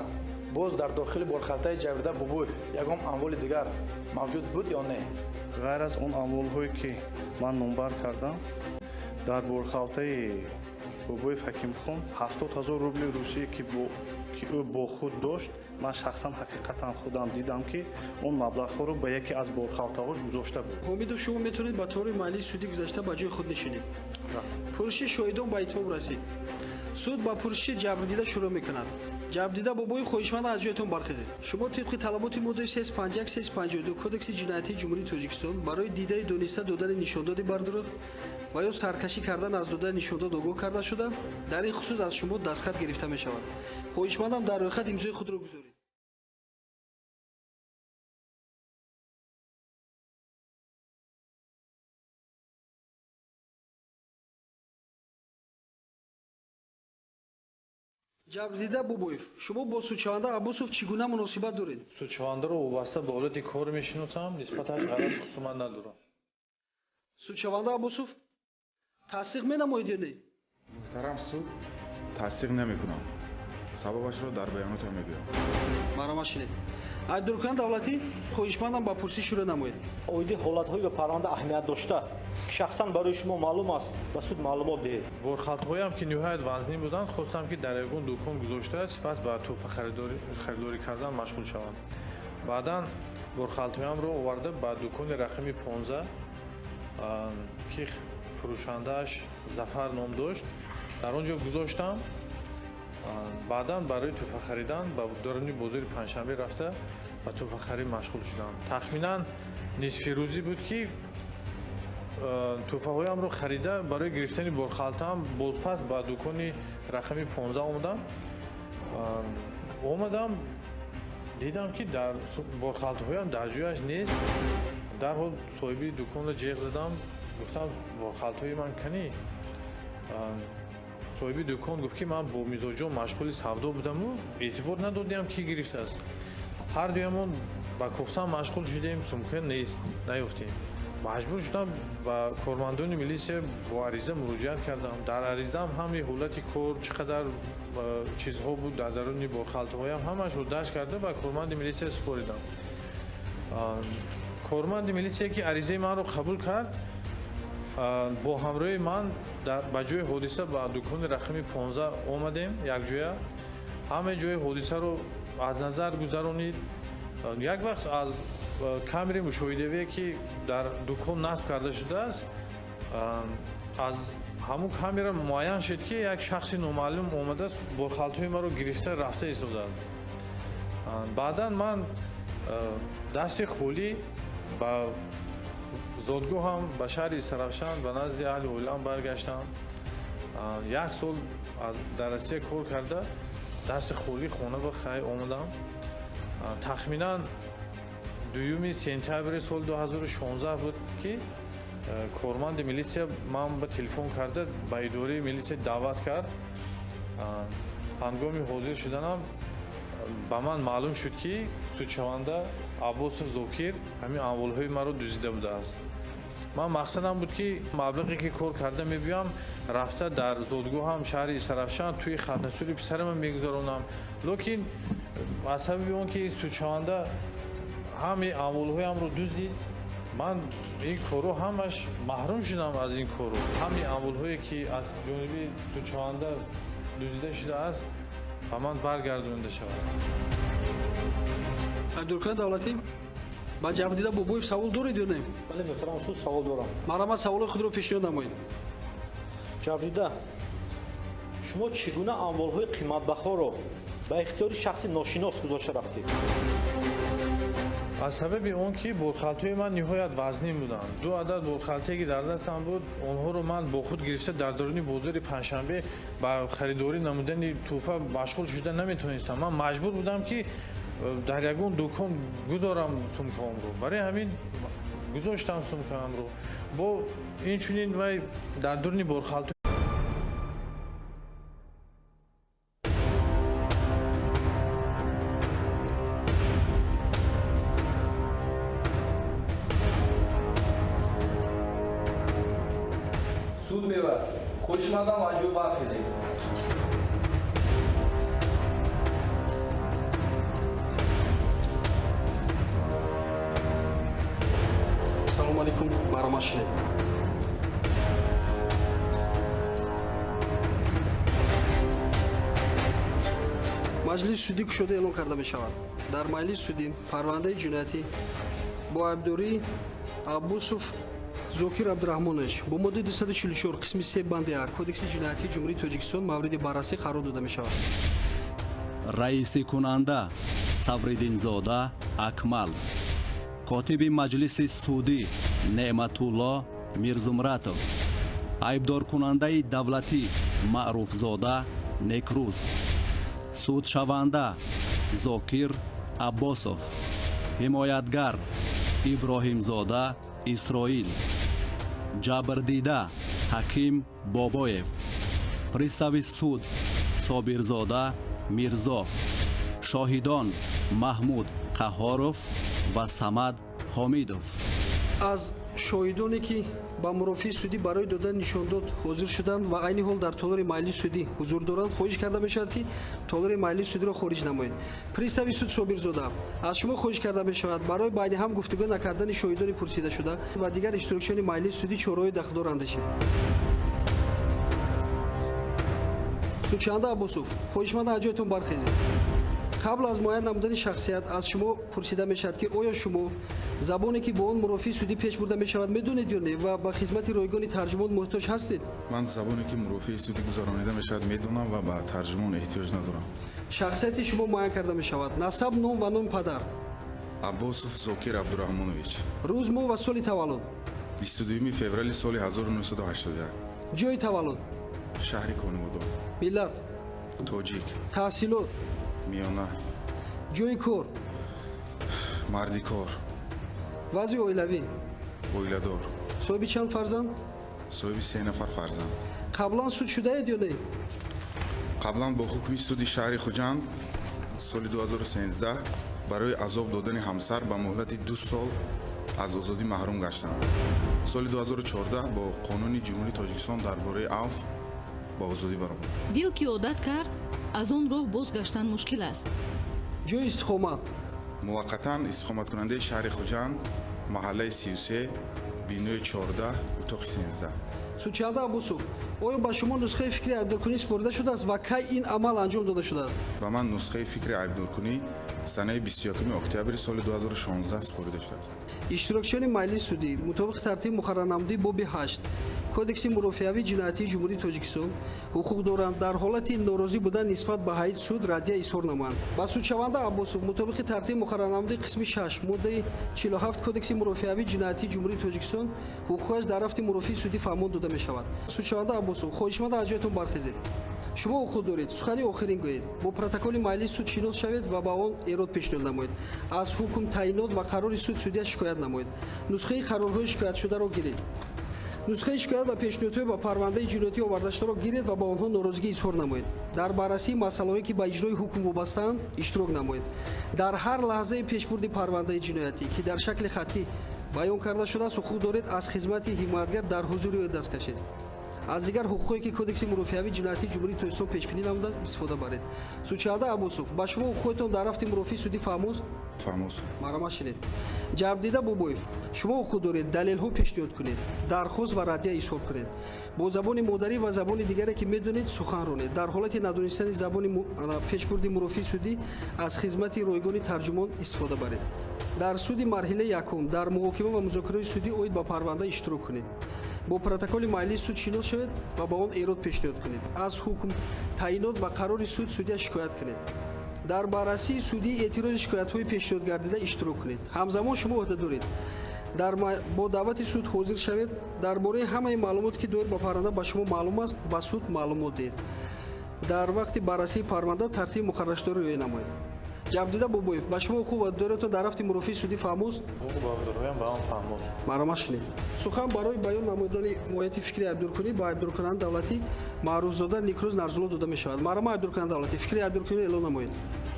боз дар дохили борхалтаи ҷабрдида Бобоев ягон амволи дигар мавҷуд буд ё не? Ғайр аз он амволҳое ки ман номбар кардам, дар борхалтаи Бобоев Ҳакимхон 70 000 рубли Русия ки ӯ бо худ дошт, ман шахсан ҳақиқатан худам дидам, ки он маблағҳоро ба яке аз борхалтаҳош гузошта буд. Ҳомидов, шумо метавонед ба таври маҳаллии судӣ гузашта ба ҷои худ нишинед. Пурсиши шоҳидон ба итмом расид. Суд ба пурсиши ҷабрдида шурӯъ мекунад. Ҷабрдида Бобоев, хоҳишманд аз ҷоятон бархезед. Шумо тибқи талаботи моддаи 351 352 Кодекси ҷиноятии Ҷумҳурии Тоҷикистон барои дидаи дониста додани нишондоди бардурӯғ ва ё саркашӣ кардан аз додани нишондод огоҳ карда шуда, дар ин хусус аз шумо дастхат гирифта мешавад. Хоҳишмандам дар рӯйхат имзои худро гузоред. Ҷабрдида Бобоев, шумо бо судшаванда Аббосов чӣ гуна муносибат доред? Судшавандаро вобаста ба ҳолати кор мешиносам, нисбаташ ғараз хусумат надорам. Судшаванда Аббосов, тасдиқ менамоед ё не? Муҳтарам суд, тасдиқ намекунам. Сабабашро дар баёнотам мегӯям. Марҳамат, шинед. Айбдоркунанда Давлатӣ, хоҳишмандам ба пурсиш шурӯъ намоед. Оиди ҳолатҳои ба парванда аҳамият дошта, ки шахсан барои шумо маълум аст, ба суд маълумот диҳед. Борхалтаҳоям ки ниҳоят вазнин буданд, хостам ки дар ягон дукон гузошта, сипас ба тӯҳфа харидорӣ кардан машғул шавам. Баъдан борхалтаҳоямро оварда ба дукони рақами 15, ки фурӯшандааш Зафар ном дошт, дар он ҷо гузоштам. Баъдан барои тӯҳфа харидан ба даруни бозори Панҷшанбе рафта ба тӯҳфахарӣ машғул шудам. Тахминан нисфирӯзӣ буд, ки тӯҳфаҳоямро харида барои гирифтани борхалтаам бозпас ба дукони рақами 15 омадам. Омадам, дидам, ки дар борхалтаҳоям дар ҷояш нест. Дарҳол соҳиби дуконро ҷеғ задам, гуфтам: борхалтаҳои ман канӣ? Соҳиби дукон гуфт, ки ман бо мизоҷон машғули савдо будаму эътибор надодиам, ки гирифтааст. Ҳар дуямон ба кофтан машғул шудем, сумка нест, наёфтем. Маҷбур шудам ба кормандони милисия бо ариза муроҷиат кардам. Дар аризаам ҳамаи ҳолати кор, чӣ қадар чизҳо буд дар даруни борхалтаҳоям, ҳамаашро дарҷ карда ба корманди милисия супоридам. Корманди милисия, ки аризаи манро қабул кард, бо ҳамроҳи ман ба ҷои ҳодиса ба дукони рақами 15 омадем якҷоя. Ҳамаи ҷои ҳодисаро аз назар гузаронид. Як вақт аз камераи мушоҳидавие, ки дар дукон насб карда шудааст, аз ҳамун камера муайян шуд, ки як шахси номаълум омада борхалтаҳои маро гирифта рафта истодааст. Баъдан ман дасти холӣ ба зодгоҳам, ба шаҳри Сарафшан, ба назди аҳли оилаам баргаштам. Як сол дар Россия кор карда, дасти холӣ хона ба хай омадам. Тахминан 2 сентябри соли 2016 буд, ки корманди милисия ман ба телефон карда ба идораи милисия даъват кард. Ҳангоми ҳозир шуданам ба ман маълум шуд, ки судшаванда Аббосов Зокир ҳамин амволҳои маро дуздида будааст. Ман мақсадам буд, ки маблағе ки кор карда мебиём, рафта дар зодгоҳам шаҳри Истаравшан тӯи хатнасури писарамам мегузаронам. Лекин аз сабаби он ки судшаванда ҳамаи амволҳоямро дуздид, ман ин корро ҳамаш маҳрум шудам аз ин корро. Ҳамаи амволҳое ки аз ҷониби судшаванда дуздида шудааст, ба ман баргардонида шавад. Айбдоркунандаи давлатӣ, ба ҷабрдида Бобоев савол доред ё не? Бале, муҳтарам суд, савол дорам. Марҳамат, саволои худро пешниҳод намоед. Ҷабрдида, шумо чӣ гуна амволҳои қиматбаҳоро ба ихтиёри шахси ношинос гузошта рафтед? Аз сабаби он ки борхалтаҳои ман ниҳоят вазнин буданд. Ду адад борхалтае ки дар дастам буд, онҳоро ман бо худ гирифта дар даруни бозори Панҷшанбе ба харидорӣ намудани тӯҳфа машғул шуда наметавонистам. Ман маҷбур будам, ки дар ягон дукон гузорам сумкаамро. Барои ҳамин гузоштам сумкаамро. Бо инчунин вай дар дуруни борхалта Суд мева хоҳишмандам аз ҷой бархезед. Салому алейкум, марҳамат, шинед. Маҷлиси судӣ кушода эълон карда мешавад. Дар маҷлиси судӣ парвандаи ҷиноятӣ бо айбдории Аббосов Зокир Абдураҳмонович бо моддаи 244 қисми 3 банди А Кодекси ҷиноятии Ҷумҳурии Тоҷикистон мавриди баррасӣ қарор дода мешавад. Раисикунанда Сабриддинзода Акмал, котиби маҷлиси судӣ Неъматулло Мирзумратов, айбдоркунандаи давлатӣ Маъруфзода Некрӯз, судшаванда Зокир Аббосов, ҳимоятгар Иброҳимзода Исроил, ҷабрдида Ҳаким Бобоев, пристави суд Собирзода Мирзо, шоҳидон Маҳмуд Қаҳҳоров ва Самад Ҳомидов. Аз шоҳидоне ки ба мурофиаи судӣ барои додани нишондод ҳозир шуданд ва айни ҳол дар толори маҷлиси судӣ ҳузур доранд, хоҳиш карда мешавад, ки толори маҷлиси судиро хориҷ намоед. Пристави суд Собирзода, аз шумо хоҳиш карда мешавад барои байни ҳам гуфтугӯ накардани шоҳидони пурсидашуда ва дигар иштирокчиёни маҷлиси судӣ чораҳои дахлдор андешед. Судшаванда Аббосов, хоҳишмандам аз ҷоятон бархезед. Қабл аз муайян намудани шахсият аз шумо пурсида мешавад, ки оё шумо забоне ки бо он мурофиаи судӣ пеш бурда мешавад медонед ё не ва ба хизмати ройгони тарҷумон муҳтоҷ ҳастед? Ман забоне ки мурофиаи судӣ гузаронида мешавад медонам ва ба тарҷумон эҳтиёҷ надорам. Шахсияти шумо муайян карда мешавад. Насаб, ном ва номи падар. Аббосов Зокир Абдураҳмонович. Рӯз, моҳ ва соли таваллуд. 22 феврали соли 1981. Ҷои таваллуд. Шаҳри Конибодом. Миллат. Тоҷик. Таҳсилот. Миёна. Ҷои кор. Мардикор. Вазъи оилавӣ. Оиладор. Соҳиби чанд фарзанд? Соҳиби 3 нафар фарзанд. Қаблан суд шудаед ё не? Қаблан бо ҳукми суди шаҳри Хуҷанд соли 2013 барои азоб додани ҳамсар ба муҳлати 2 сол аз озодӣ маҳрум гаштам. Соли 2014 бо қонуни Ҷумҳурии Тоҷикистон дар бораи авф ба озодӣ баромадам. Дил ки одат кард, аз он роҳ бозгаштан мушкил аст. Ҷои истиқомат. Муваққатан истиқоматкунандаи шаҳри Хуҷанд, маҳаллаи 33, бинои 14, утоқи 13. Судшаванда Аббосов, оё ба шумо нусхаи фикри айбдоркунӣ супорида шудааст ва кай ин амал анҷом дода шудааст? Ба ман нусхаи фикри айбдоркунӣ санаи 21 октябри соли 2016 супорида шудааст. Иштирокчиёни маҷлиси судӣ мутобиқи тартиби муқаррарнамудаи боби 8 Кодекси мурофиавии ҷиноятии Ҷумҳурии Тоҷикистон ҳуқуқ доранд дар ҳолати норозӣ будан нисбат ба ҳайати суд раддия изҳор намоянд. Ба судшаванда Аббосов мутобиқи тартиби муқаррарнамудаи қисми 6 моддаи 47 Кодекси мурофиавии ҷиноятии Ҷумҳурии Тоҷикистон ҳуқуқаш дар рафти мурофиаи судӣ фармон дода мешавад. Судшаванда Аббосов, хоҳишмандам аз ҷоятон бархезед. Шумо ҳуқуқ доред сухани охирин гӯед, бо протоколи маҷлиси суд шинос шавед ва ба он эрод пешниҳод намоед. Аз ҳукм, таъинот ва қарори суд судия шикоят намоед. Нусхаи қарорҳои шикоятшударо гиред. Нусхаи шикоят ва пешниҳодҳои ба парвандаи ҷиноятӣ овардашударо гиред ва ба онҳо норозигӣ изҳор намоед. Дар баррасии масъалаҳое, ки ба иҷрои ҳукм вобастаанд, иштирок намоед. Дар ҳар лаҳзаи пешбурди парвандаи ҷиноятӣ, ки дар шакли хаттӣ баён карда шудааст, ҳуқуқ доред аз хизмати ҳимоятгар дар ҳузури ӯ даст кашед. Аз дигар ҳуқуқҳое, ки Кодекси мурофиавии ҷиноятии Ҷумҳурии Тоҷикистон пешбинӣ намудааст, истифода баред. Судшаванда Аббосов, ба шумо ҳуқуқҳоятон дар рафти мурофиаи судӣ фаҳмост? Фаҳмост. Марҳамат, шинед. Ҷабрдида Бобоев, шумо ҳуқуқ доред далелҳо пешниҳод кунед, дархост ва раддия изҳор кунед, бо забони модарӣ ва забони дигаре, ки медонед, сухан ронед. Дар ҳолати надонистани забони пешбурди мурофиаи судӣ аз хизмати ройгони тарҷумон истифода баред. Дар суди марҳилаи якум дар муҳокима ва музокираҳои судӣ оид ба парванда иштирок кунед. Бо протоколи маҷлиси суд шинос шавед ва ба он эрод пешниҳод кунед. Аз ҳукм, таъйинот ва қарори суд судя шикоят кунед. Дар баррасии судӣ эътирози шикоятҳои пешниҳод гардида иштирок кунед. Ҳамзамон шумо ӯҳда доред бо даъвати суд ҳозир шавед, дар бораи ҳамаи маълумот, ки доир ба парванда ба шумо маълум аст, ба суд маълумот диҳед. Дар вақти баррасии парванда тартиби муқарраршударо риоя намоед. Ҷабрдида Бобоев, ба шумо ҳуқуқ ва ӯҳдадориятон дар рафти мурофиаи судӣ фаҳмост? Ҳуқуқ ва ӯҳдадориям ба ман фаҳмост. Марҳамат, шинед. Сухан барои баён намудани моҳияти фикри айбдоркунӣ ба айбдоркунандаи давлатӣ Маъруфзода Никрӯз Нарзулло дода мешавад. Марҳамат, айбдоркунандаи давлатӣ, фикри айбдоркуниро эълон намоед.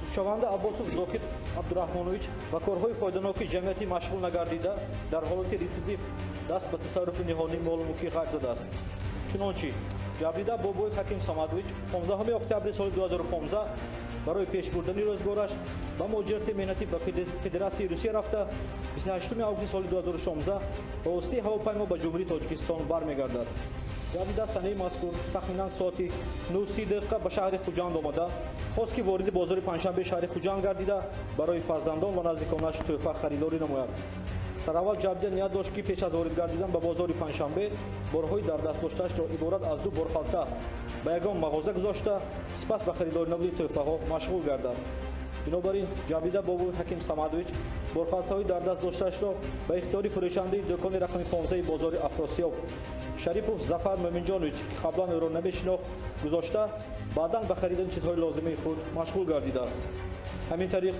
Судшаванда Аббосов Зокир Абдураҳмонович ба корҳои фоиданоки ҷамъиятӣ машғул нагардида, дар ҳолати рецидив даст ба тасарруфи ниҳонии молу мулки ғайр задааст. Чунончи ҷабрдида Бобоев Ҳаким Самадович 15 октябри соли 2015 барои пешбурдани рӯзгораш ба муҳоҷирати меҳнатӣ ба Федератсияи Русия рафта, 28 августи соли 2016 ба воситаи ҳавопаймо ба Ҷумҳурии Тоҷикистон бармегардад. Ҷабрдида санаи мазкур тахминан соати 9:30 дақиқа ба шаҳри Хуҷанд омада, хост, ки вориди бозори панҷшанбеи шаҳри Хуҷанд гардида, барои фарзандон ва наздиконаш тӯҳфа харидорӣ намояд. Сараввал ҷабрдида ният дошт, ки пеш аз ворид гардидан ба бозори панҷшанбе борҳои дар даст доштаашро иборат аз ду борхалта ба ягон мағоза гузошта, сипас ба харидорӣ намудани тӯҳфаҳо машғул гардад. Бинобар ин ҷабрдида Бобоев Ҳаким Самадович борхалтаҳои дар даст доштаашро ба ихтиёри фурӯшандаи дӯкони рақами 15 бозори Афросиёб Шарипов Зафар Мӯминҷонович, ки қаблан ӯро намешинохт, гузошта, баъдан ба харидани чизҳои лозимаи худ машғул гардидааст. Ҳамин тариқ